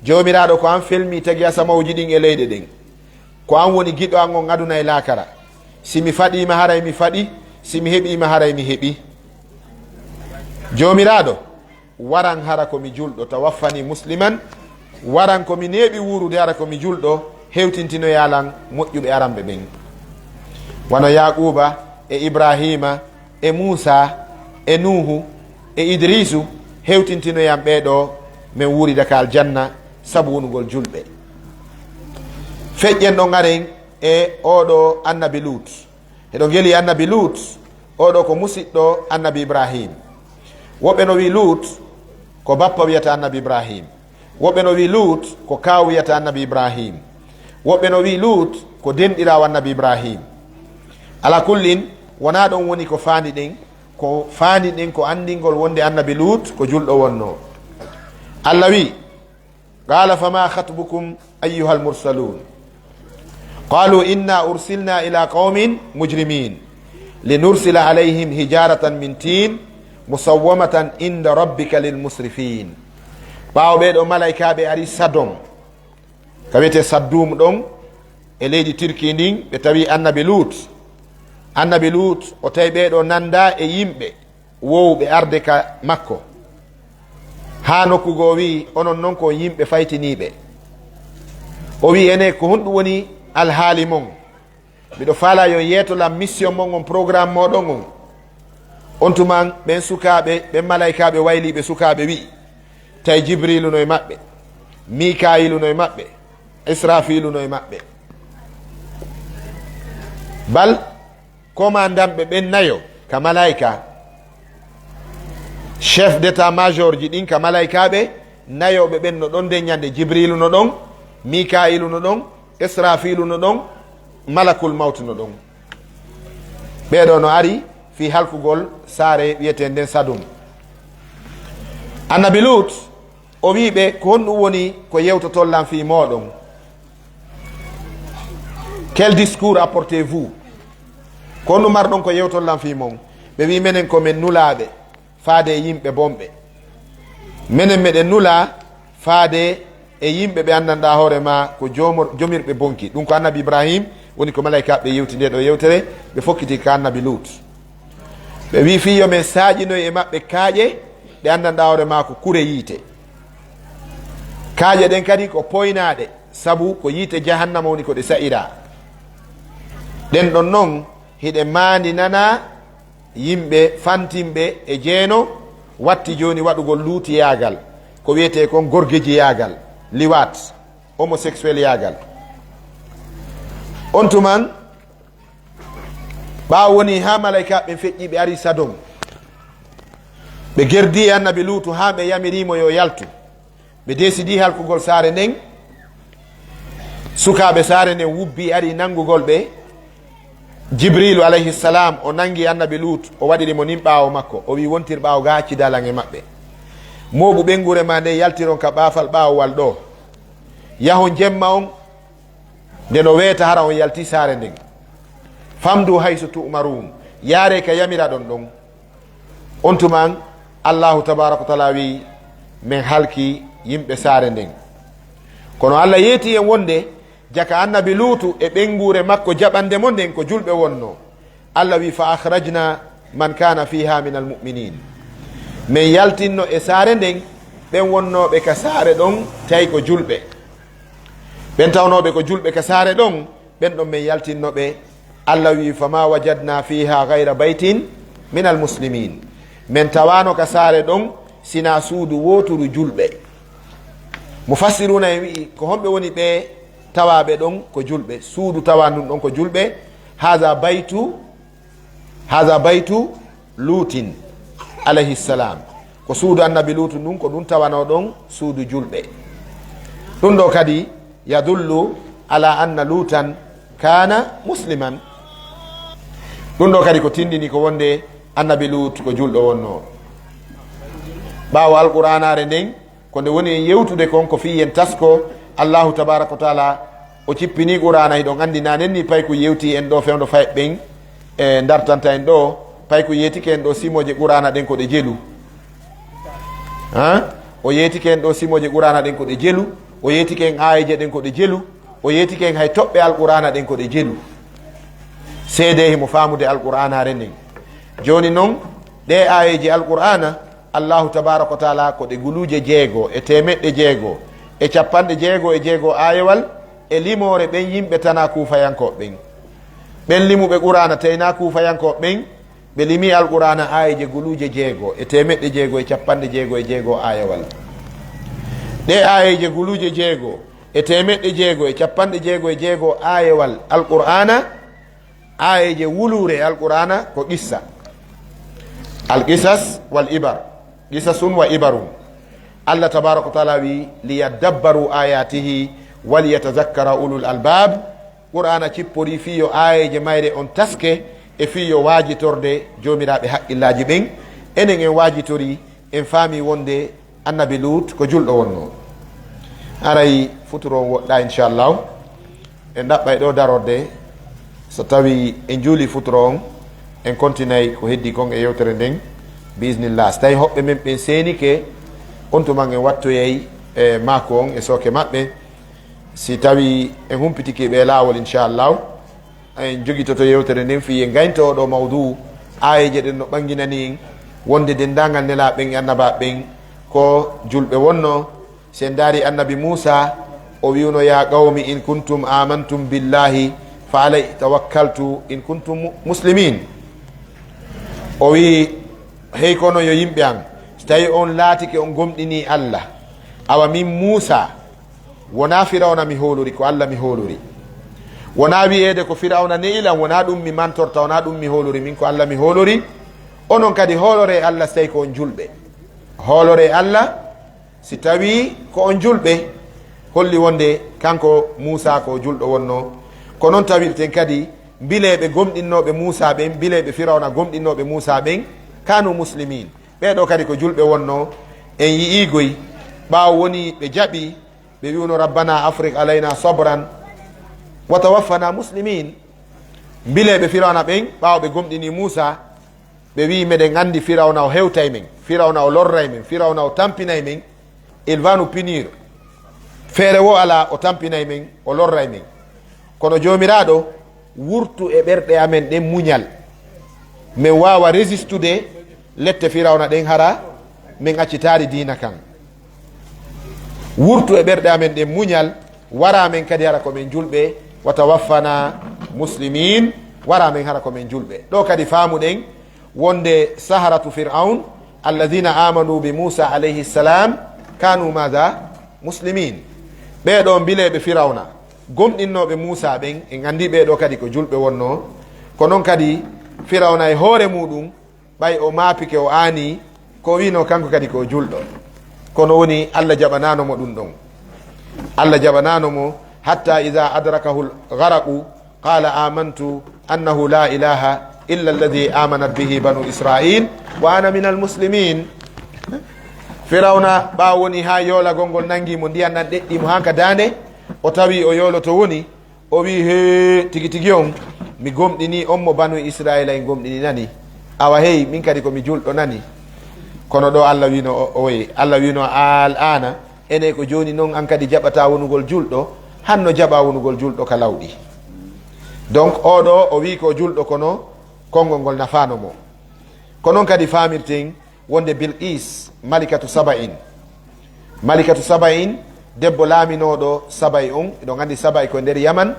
Joomiraaɗo, ko an felmii tagi asamawuuji ɗin e leyɗe ɗen. Ko an woni giɗo an on aduna e laakara. Si mi faɗii ma, haray mi faɗi, si mi heɓii ma, haray mi heɓi. Joomiraaɗo, waran hara ko mi julɗo, tawaffani musliman, waran ko mi neeɓi wuurude hara ko mi julɗo, hewtintinoyaa lan moƴƴuɓe aranɓe ɓen, wano Yaaquuba e Ibraahiima e Muusaa e Nuuhu e Idriisu, hewtintinoyan ɓee ɗoo, men wuurida ka aljanna sabu wonugol julɓe." Feƴƴen ɗon aren e oo ɗoo annabi Luut. Hiɗon ngelii annabi Luut, oo ɗoo ko musiɗɗo annabi Ibraahiim. Woɓɓe no wi'i Luut ko bappa wiyata annabi Ibraahiim. Woɓɓe no wi'i Luut ko kaaw wiyata annabi Ibraahiim. Woɓɓe no wi'i Luut ko denɗiraawo annabi Ibraahiim. Alaa kullin, wonaa ɗon woni ko faandiɗen. Ko faandiɗen ko anndingol wonde annabi Luut ko julɗo wonnoo. Alla wi'i, "Qaala famaa khatbukum ayyuhal mursaluun?" Qaaluu innaa ursilnaa ilaa qawmin mujrimiin linursila alayhim hijaaratan min tiin musawwamatan inda rabbika lil musrifiin. Ɓaawo ɓee ɗoo malaykaaɓe ari Sadom, ka wiyetee Saddum ɗon e leydi Turki ndin, ɓe tawi annabi Luut. Annabi Luut, o tawi ɓee ɗoo nanndaa e yimɓe woowɓe arde ka makko. Haa nokku goo wi'i, "Onon non ko on yimɓe faytiniiɓe." O wi'i, "Enee, ko honɗum woni alhaali mon? Miɗo faalaa yo on yeeto lan mission mon on, programme mooɗon on." On tuman, ɓen sukaaɓe, ɓen malaykaaɓe wayliiɓe sukaaɓe wi'i, tawi Jibriilu no e maɓɓe, Mikaayiilu no e maɓɓe, Israafiilu no e maɓɓe. Bal Komandanɓe ɓen nayo ka malaayika, chef d'état-major ji ɗin ka malaykaaɓe, nayooɓe ɓen no ɗon nden ñande. Jibriilu no ɗon, Mikaa'iilu no ɗon, Israafiilu no ɗon, Malakul Mawtu no ɗon. Ɓee ɗoo no ari fii halkugol saare wi'etee nden Sadum. Annabi Luut, o wi'i ɓe, "Ko honɗum woni ko yewtoton lan fii mooɗon? Quel discours apportez-vous?" Ko honɗum marɗon ko yewton lan fii mon? Ɓe wi'i, menen ko men nulaaɓe faade e yimɓe bonɓe. Menen meɗen nulaa faade e yimɓe ɓe anndanɗaa hoore maa ko joomor-, jomirɓe bonki. Ɗum ko annabi Ibrahim woni ko malaykaaɓe yewti ndee ɗoo yewtere, ɓe fokkiti ka annabi Luut. Ɓe wi'i fii yo men saaƴinoy e maɓɓe kaaƴe ɗe anndanɗaa hoore maa ko kure yiite. Kaaƴe ɗen kadi ko poynaaɗe, sabu ko yiite jahannama woni ko ɗe sa'iraa. Ɗen ɗon non hiɗe maandinanaa yimɓe fantinɓe e jeeno, watti jooni waɗugol luutiyaagal, ko wi'etee kon gorgejiyaagal, liwaat, homosexuel yaagal. On tuman, ɓaawo woni haa malaykaaɓe ɓen feƴƴi, ɓe ari Sadom. Ɓe gerdii e annabi Luutu haa ɓe yamirii mo yo yaltu. Ɓe deesidii halkugol saare nden. Sukaaɓe saare nden wubbii, ari nanngugol ɓe. Jibriilu alayhi salaam, o nanngi annabi Luut, o waɗiri mo nin ɓaawo makko. O wi'i, wontir ɓaawo gaa, accidaa lan e maɓɓe. Mooɓu ɓeynguure maa nden, yaltiron ka ɓaafal ɓaawowal ɗoo. Yahon jemma on, nde no weeta, hara on yaltii saare nden. Famdu haysu tu'maruun, yaaree ka yamiraɗon ɗon. On tuman, Allaahu tabaaraka wa taala wi'i, men halki yimɓe saare nden. Kono Alla yeetii en wonde jaka annabi Luutu e ɓeynguure makko jaɓande mo nden ko julɓe wonnoo. Alla wi'i, fa akhrajna man kana fiha min almuminin. Men yaltinno e saare nden ɓen wonnooɓe ka saare ɗon, tawi ko julɓe. Ɓen tawnooɓe ko julɓe ka saare ɗon, ɓen ɗon men yaltinno ɓe. Alla wi'i, fama wajadna fiha ghayra baytin min almuslimin. Men tawaano ka saare ɗon sina suudu wooturu julɓe. Mufassiruna en wi'i, ko homɓe woni ɓe tawaaɓe ɗon ko julɓe? Suudu tawaa ndun ɗon ko julɓe. Haza baytu, haza baytu Luutin alayhi salam. Ko suudu annabi Luutu ndun, ko ɗun tawanoo ɗon suudu julɓe. Ɗun ɗoo kadi yadullu ala anna Luutan kana musliman. Ɗun ɗoo kadi ko tindini ko wonde annabi Luut ko julɗo wonnoo. Ɓaawo Alqur'aanaare nden, ko nde woni en yewtude kon, ko fii en tasko. Allaahu tabaaraka wa taala o cippinii Qur'aana, hiɗon anndi nanen ni, payku yewtii en ɗoo fewndo fayɓe ɓen, e ndartanta en ɗoo, payku yeetike en ɗoo simooje Qur'aana ɗen ko ɗe jelu. Han? O yeetike en ɗoo simooje Qur'aana ɗen ko ɗe jelu, o yeetike en aayeeje ɗen ko ɗe jelu, o yeetike en hay toɓɓe Alqur'aana ɗen ko ɗe jelu. Seedee himo faamude Alqur'aanaare nden. Jooni non, ɗee aayeeje Alqur'aana, Allaahu tabaaraka wa taala ko ɗe guluuje jeego e teemeɗɗe jeego e cappanɗe jeego e jeego aayewal, e limoore ɓen yimɓe tanaa kuufayankooɓe ɓen. Ɓen limuɓe Qur'aana tawi naa kuufayankooɓe ɓen, ɓe limii Alqur'aana aayeeje guluuje jeego e teemeɗɗe jeego e cappanɗe jeego e jeego aayewal. Ɗee aayeeje guluuje jeego e teemeɗɗe jeego e cappanɗe jeego e jeego aayewal Alqur'aana, aayeeje wuluure e Alqur'aana ko qissa. Al qisas wal ibar. Qisasun wa ibarun. Allah tabaaraka wa taala wi, liyaddabbaru ayatihi waliyatazakkara ulul albab. Qur'aana cipporii fii yo aayeeje mayre on taske, e fii yo waajitorde joomiraaɓe haqqillaaji ɓen. Enen en waajitorii, en faamii wonde annabi Luut ko julɗo wonnoo. Haray futuro on woɗɗaa, inchallahu. En ɗaɓɓay ɗoo darorde. So tawii en juulii futuro on, en kontinay ko heddii kon e yewtere nden, biisnillah. So tawii hoɓɓe men ɓen seenike, on tuman en wattoyay e maaku on e sooke maɓɓe. Si tawii en humpitike ɓe laawol, inchallahu, en jogitoto yewtere nden fii en gaynto oo ɗoo mawduu. Aayeeje ɗen no ɓanginani en wonde denndaangal nelaaɓe ɓen e annabaaɓe ɓen ko julɓe wonnoo. Si en ndaarii annabi Muusaa, o wi'uno, "Ya qawmi in kuntum amantum billahi fa alayhi tawakkaltu in kuntum mu-, muslimin." O wi'i, "Hey kono yo yimɓe an, si tawii on laatike on gomɗinii Allah, awa min Muusaa, wonaa Firawna mi hoolori, ko Allah mi hoolori. Wonaa wi'eede ko Firawna ne'ilan, wonaa ɗum mi mantorta, wonaa ɗum mi hoolori, min ko Allah mi hoolori. Onon kadi hooloree Allah si tawii ko on julɓe. Hooloree Allah si tawii ko on julɓe." Holli wonde kanko Muusaa ko julɗo wonnoo. Ko non tawirten kadi mbileeɓe gomɗinnooɓe Muusaa ɓen, mbileeɓe Firawna gomɗinnooɓe Muusaa ɓen, kanu muslimin. Ɓee ɗoo kadi ko julɓe wonnoo. En yi'ii goy, ɓaawo woni ɓe jaɓi, ɓe wi'uno, "Rabbana afriq alayna sabran wa tawaffana muslimin." Mbileeɓe Firawna ɓen, ɓaawo ɓe gomɗini Muusa, ɓe wi'i, "Meɗen anndi Firawna o hewtay men, Firawna o lorray men, Firawna o tampinay men, il va nous punir." Feere wo alaa, o tampinay men, o lorray men. Kono Joomiraaɗo, wurtu e ɓerɗe amen ɗen muñal, men waawa résistude lette Firawna ɗen, hara men accitaali diina kan. Wurtu e ɓerɗe amen ɗen muñal, wara men kadi hara ko men julɓe, wa tawaffana muslimin, wara men hara ko men julɓe. Ɗo kadi faamuɗen wonde saharatu Fir'aun, alladhina amanu bi Musa alayhi salam, kanu madha? Muslimin. Ɓee ɗo mbileeɓe Firawna, gomɗinnooɓe Muusa ɓen, en anndi ɓee ɗo kadi ko julɓe wonnoo. Ko non kadi Firawna e hoore muuɗum, ɓay o maapike, o aanii, ko o wi'noo kanko kadi ko o julɗo. Kono woni Allah jaɓanaano mo ɗum ɗon. Allah jaɓanaano mo, "Hatta idha adrakahu al-gharaqu qala amantu annahu la ilaha illa alladhi amanat bihi banu Israil wa ana min al-muslimin." Firawna, ɓaawo woni haa yoolagol ngol nangi mo, ndiyan ɗan ɗeɗɗi mo haa ka daande, o tawi o yooloto woni, o wi'i, "Hee, tigi tigi on, mi gomɗini on mo banu Israila en gomɗini nani. Awa hey, min kadi ko mi julɗo nani." Kono ɗo Allah wi'no o, oye, Allah wi'no, "Al ana, ene ko jooni non an kadi jaɓata wonugol julɗo, hanno jaɓa wonugol julɗo ka lawɗi." Donc, o ɗo, o wi'i ko julɗo, kono konngol ngol nafaano mo. Ko non kadi faamirten wonde Bilqis, Malikatu Saba'in. Malikatu Saba'in, debbo laaminooɗo Saba'i on, eɗon anndi Saba'i ko e nder Yaman.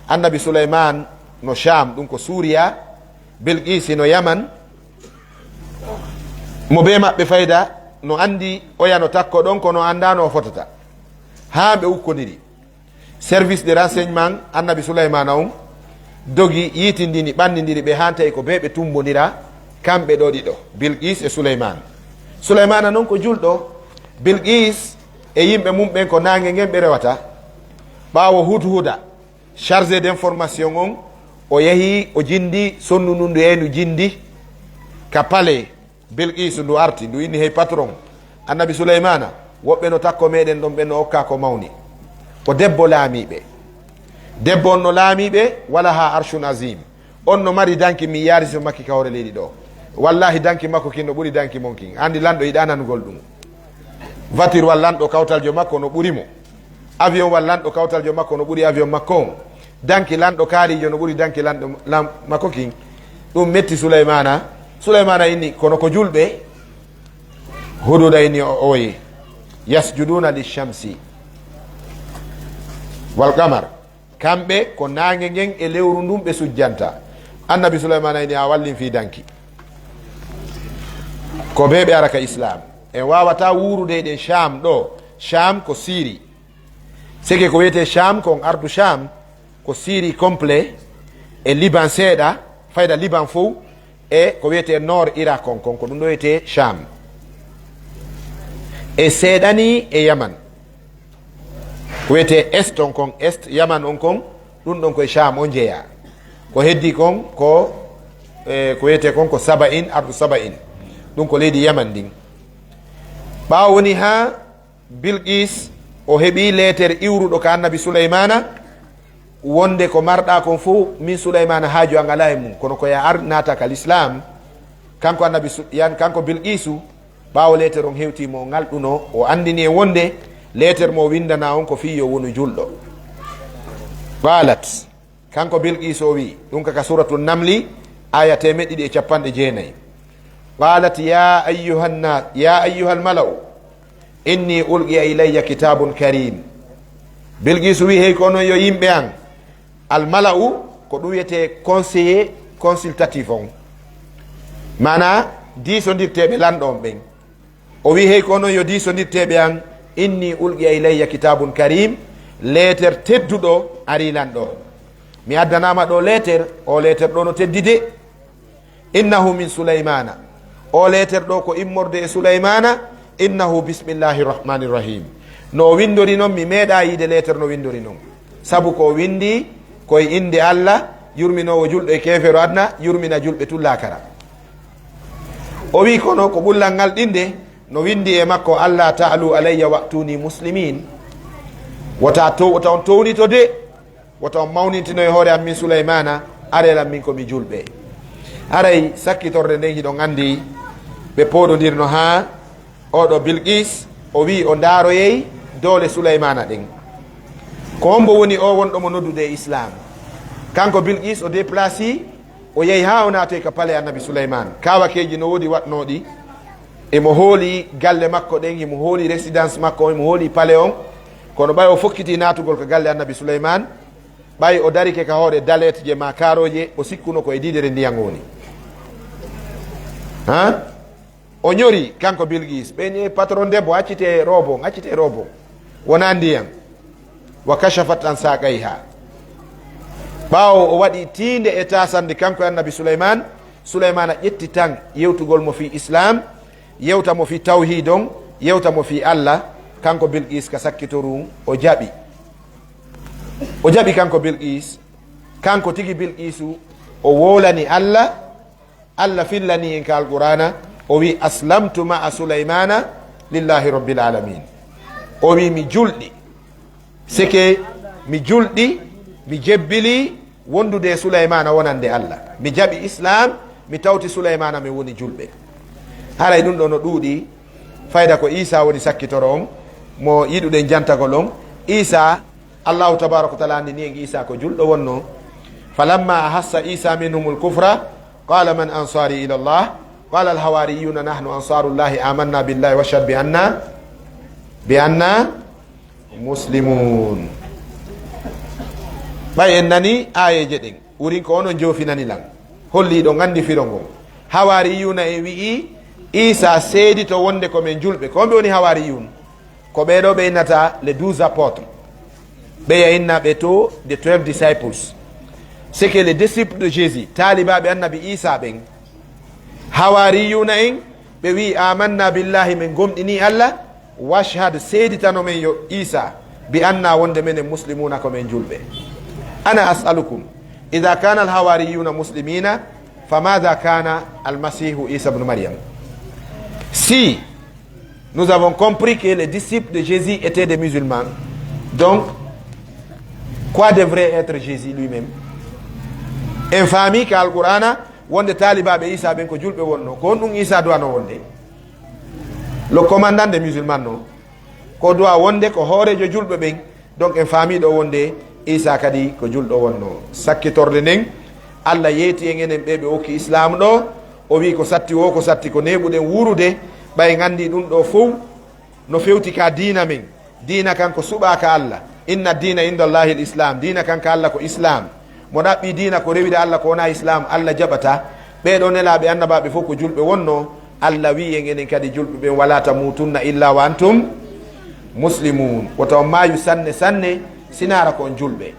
Annabi Suleyman no Sham, ɗum ko Suuriya. Bilqis no Yaman. Mo bee maɓɓe fayda, no anndi oya no takko ɗon, kono anndaa no o fotata. Haa ɓe ukkodiri. Service de renseignement Annabi Sulaymana on dogi, yiitindini, ɓannindiri ɓe, haa tawi ko bee ɓe tumbondira, kamɓe ɗo ɗiɗo, Bilqis e Sulaymana. Sulaymana non ko julɗo, Bilqis e yimɓe mum ɓen ko naange ngen ɓe rewata. Ɓaawo Hudhuda, chargé d'information on, o yahi, o jindi sondu ndun, ndu yahi ndu jindi ka palais Bilqiisu, ndu arti, ndu inni, "Hey patron, Annabi Sulaymana, woɓɓe no takko meɗen ɗon, ɓen no okka ko mawni." Ko debbo laamiiɓe. Debbo on no laamiiɓe, wala ha arshun azim. On no mari danki, mi yaari so makki ka hoore leydi ɗo. Wallahi, danki makko kin no ɓuri danki mon kin. Andi lanɗo yiɗa nanugol ɗum. Voiture wal lanɗo kawtaljo makko no ɓuri mo. Avion wal lanɗo kawtaljo makko no ɓuri avion makko on. Danki lanɗo kaarijo no ɓuri danki lanɗo lam-, makko kin. Ɗum metti Sulaymana. Sulaymana inni, kono ko julɓe. Hududa inni o, oye. Yasjuduna lishamsi wal qamar. Kamɓe ko naange ngen e lewru ndun ɓe sujjanta. Annabi Sulaymana inni, a wallin fii danki. Ko bee ɓe ara ka Islam. En waawata wuurude eɗen Sham ɗo. Sham ko Siri. Seke ko wiyetee Sham kon, ardu Sham, ko Siri complet, e Liban seeɗa, fayda Liban fow, e ko wiyetee nord Irak on kon, ko ɗum ɗo wiyetee Sham. E seeɗani e Yaman. Ko wiyetee est on kon, est Yaman on kon, ɗum ɗon koye Sham on jeyaa. Ko heddi kon ko, e, ko wiyetee kon ko Saba'in, ardu Saba'in. Ɗum ko leydi Yaman ndin. Ɓaawo woni haa Bilqis, o heɓi leeter iwruɗo ka Annabi Sulaymana, wonde ko marɗa kon fow, min Sulaymana haaju an alaa e mum, kono ko ya ar naata ka Lislaam, kanko Annabi Su-, yan, kanko Bilqisu, ɓaawo leeter on hewti mo o ngalɗuno, o andini en wonde leeter mo o windana on ko fii yo wonu julɗo. Qalat. Kanko Bilqiisu o wi'i, ɗum ka, ka Suratul Namli, aya teemeɗɗe ɗiɗi e capanɗe jeenayi. Qalat ya ayyuhan na-, ya ayyuhal mala'u, inni ulqiya ilayya kitabun karim. Bilqiisu wi'i, hey ko onon yo yimɓe an. Al mala'u ko ɗum wiyetee conseiller consultatif on. Maanaa diisondirteeɓe lanɗo on ɓen. O wi'i, hey ko onon yo diisondirteeɓe an, inni ulqiya ilayya kitabun karim, leeter tedduɗo arii lan ɗo. Mi addanaama ɗo leeter, o leeter ɗo no teddi de. Innahu min Sulaymana. O leeter ɗo ko immorde e Sulaymana, innahu bismillahi rahmani rahim. No o windori non, mi meeɗa yiide leeter no windori non. Sabu ko o windi ko e innde Allah, yurminoowo julɗo e keefeero aduna, yurmina julɓe tun laakara. O wi'i, kono ko ɓullal ngal ɗinde, no windi e makko, "Alla ta'lu alayya wa'tuni muslimin." Wota to-, wota on townito de, wota on mawnintino e hoore am min Sulaymana, Arelan min ko mi julɓe. Haray sakkitorde nden hiɗon anndi ɓe pooɗondirno haa oɗo Bilqis o wi'i o ndaaroyey doole Sulaymaana ɗen. Ko hombo woni o wonɗo mo noddude e Islam? Kanko Bilqis o déplacé, o yahi haa o naatoy ka palais Annabi Sulaymaan. Kaawakeeji no woodi waɗnooɗi. Emo hooli galle makko ɗen, emo hooli résidence makko on, emo hooli palais on. Kono ɓay o fokkiti naatugol ka galle Annabi Sulaymaan, ɓay o darike ka hoore dalet je maa kaaroje, o sikkuno ko e diidere ndiyan o woni. Ha? O ñori kanko Bilqis. Ɓe ni, "Patron debbo, accite robo, accite robo. Wona ndiyan." Wa kashafat an saqayha. Ɓaawo o waɗi tiinde e taasande kanko e Annabi Sulaymaan, Sulaymaana ƴetti tan yewtugol mo fii Islam, yewta mo fii tawhiid on, yewta mo fii Allah, kanko Bilqis ka sakkitoru o jaɓi. O jaɓi kanko Bilqis, kanko tigi Bilqisu, o woolani Allah, Allah fillani en ka Alqur'aana, o wi, "Aslamtu ma'a Sulaymaana lillahi rabbil alamin." O wi, "Mi julɗi, seke mi julɗi, mi jebbili wondude e Sulaymaana wonande Allah. Mi jaɓi Islam, mi tawti Sulaymaana mi woni julɓe." Haray ɗum ɗo no ɗuuɗi, fayda ko Iisaa woni sakkitoro on, mo yiɗuɗen jantagol on. Iisaa, Allahu tabaaraka wa taala anndini en Iisaa ko julɗo wonno. "Falamma ahassa Iisaa minhumul kufra, qala man ansari ila Allah, qala al hawariyuna nahnu ansarullahi amanna billahi washhad bi anna, bi anna muslimun." Ɓay en nani aayeeje ɗen, wurin ko onon joofinani lan. Holli ɗon anndi firo ngon. Hawariyuna en wi'i Iisaa seedito wonde ko men julɓe. Ko homɓe woni hawariyun? Ko ɓee ɗoo ɓe innata les douze apôtres. Ɓe ya inna ɓe to the twelve disciples. C'est que les disciples de Jésus, taalibaaɓe Annabi Iisaa ɓen. Hawariyuna en, ɓe wi'i, "Amanna billahi, men gomɗini Allah, washhad, seeditano men yo Iisaa, bi anna, wonde menen muslimuna, ko men julɓe." Ana as'alukum, idha kana al hawariyuna muslimina, fa madha kana al masihu Isa ibn Maryam? Si nous avons compris que les disciples de Jésus étaient des musulmans, donc quoi devrait être Jésus lui-même? En faami ka Alqur'aana wonde taalibaaɓe Iisaa ɓen ko julɓe wonno. Ko honɗum Iisaa duwano wonde? Le commandant des musulmans no. Ko duwa wonde ko hooreejo julɓe ɓen. Donc en faami ɗo wonde Iisaa kadi ko julɗo wonno. Sakkitorde nden, Allah yeeti en enen ɓe ɓe okki Islaam ɗo. O wi ko satti wo, ko satti ko neeɓuɗen wuurude. Ɓay en anndi ɗum ɗo fow no fewti ka diina men. Diina kan ko suɓaa ka Allah. Inna diina inda Allahi l-Islam. Diina kan ka Allah ko Islaam. Mo ɗaɓɓi diina ko rewira Allah ko wona Islaam, Allah jaɓata. Ɓee ɗoo nelaaɓe annabaaɓe fof ko julɓe wonno. Allah wi en enen kadi julɓe ɓen, "Wala tamutunna illa wa antum muslimun." Wota on maayu sanne sanne sinaara ko on julɓe.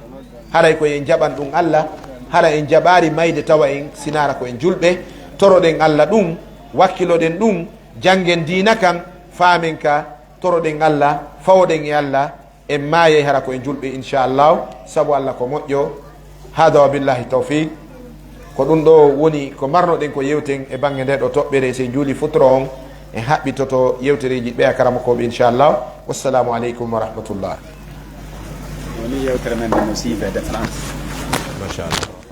Haray ko en jaɓan ɗum Allah, hara en jaɓaari mayde tawa en sinaara ko en julɓe. Toroɗen Allah ɗum, wakkiloɗen ɗum, janngen diina kan, faamen ka, toroɗen Allah, fawoɗen e Allah, en maayay hara ko en julɓe, inchallahu, sabu Allah ko moƴƴo. Hada wa billahi tawfiq. Ko ɗum ɗo woni ko marnoɗen ko yewten e bannge nde ɗo toɓɓere. So en juuli futuro on, en haɓɓitoto yewtereeji ɓeya karamokooɓe, inchallahu. Wassalamu aleykum wa rahmatullah. Woni yewtere men no siife de France. Machallah.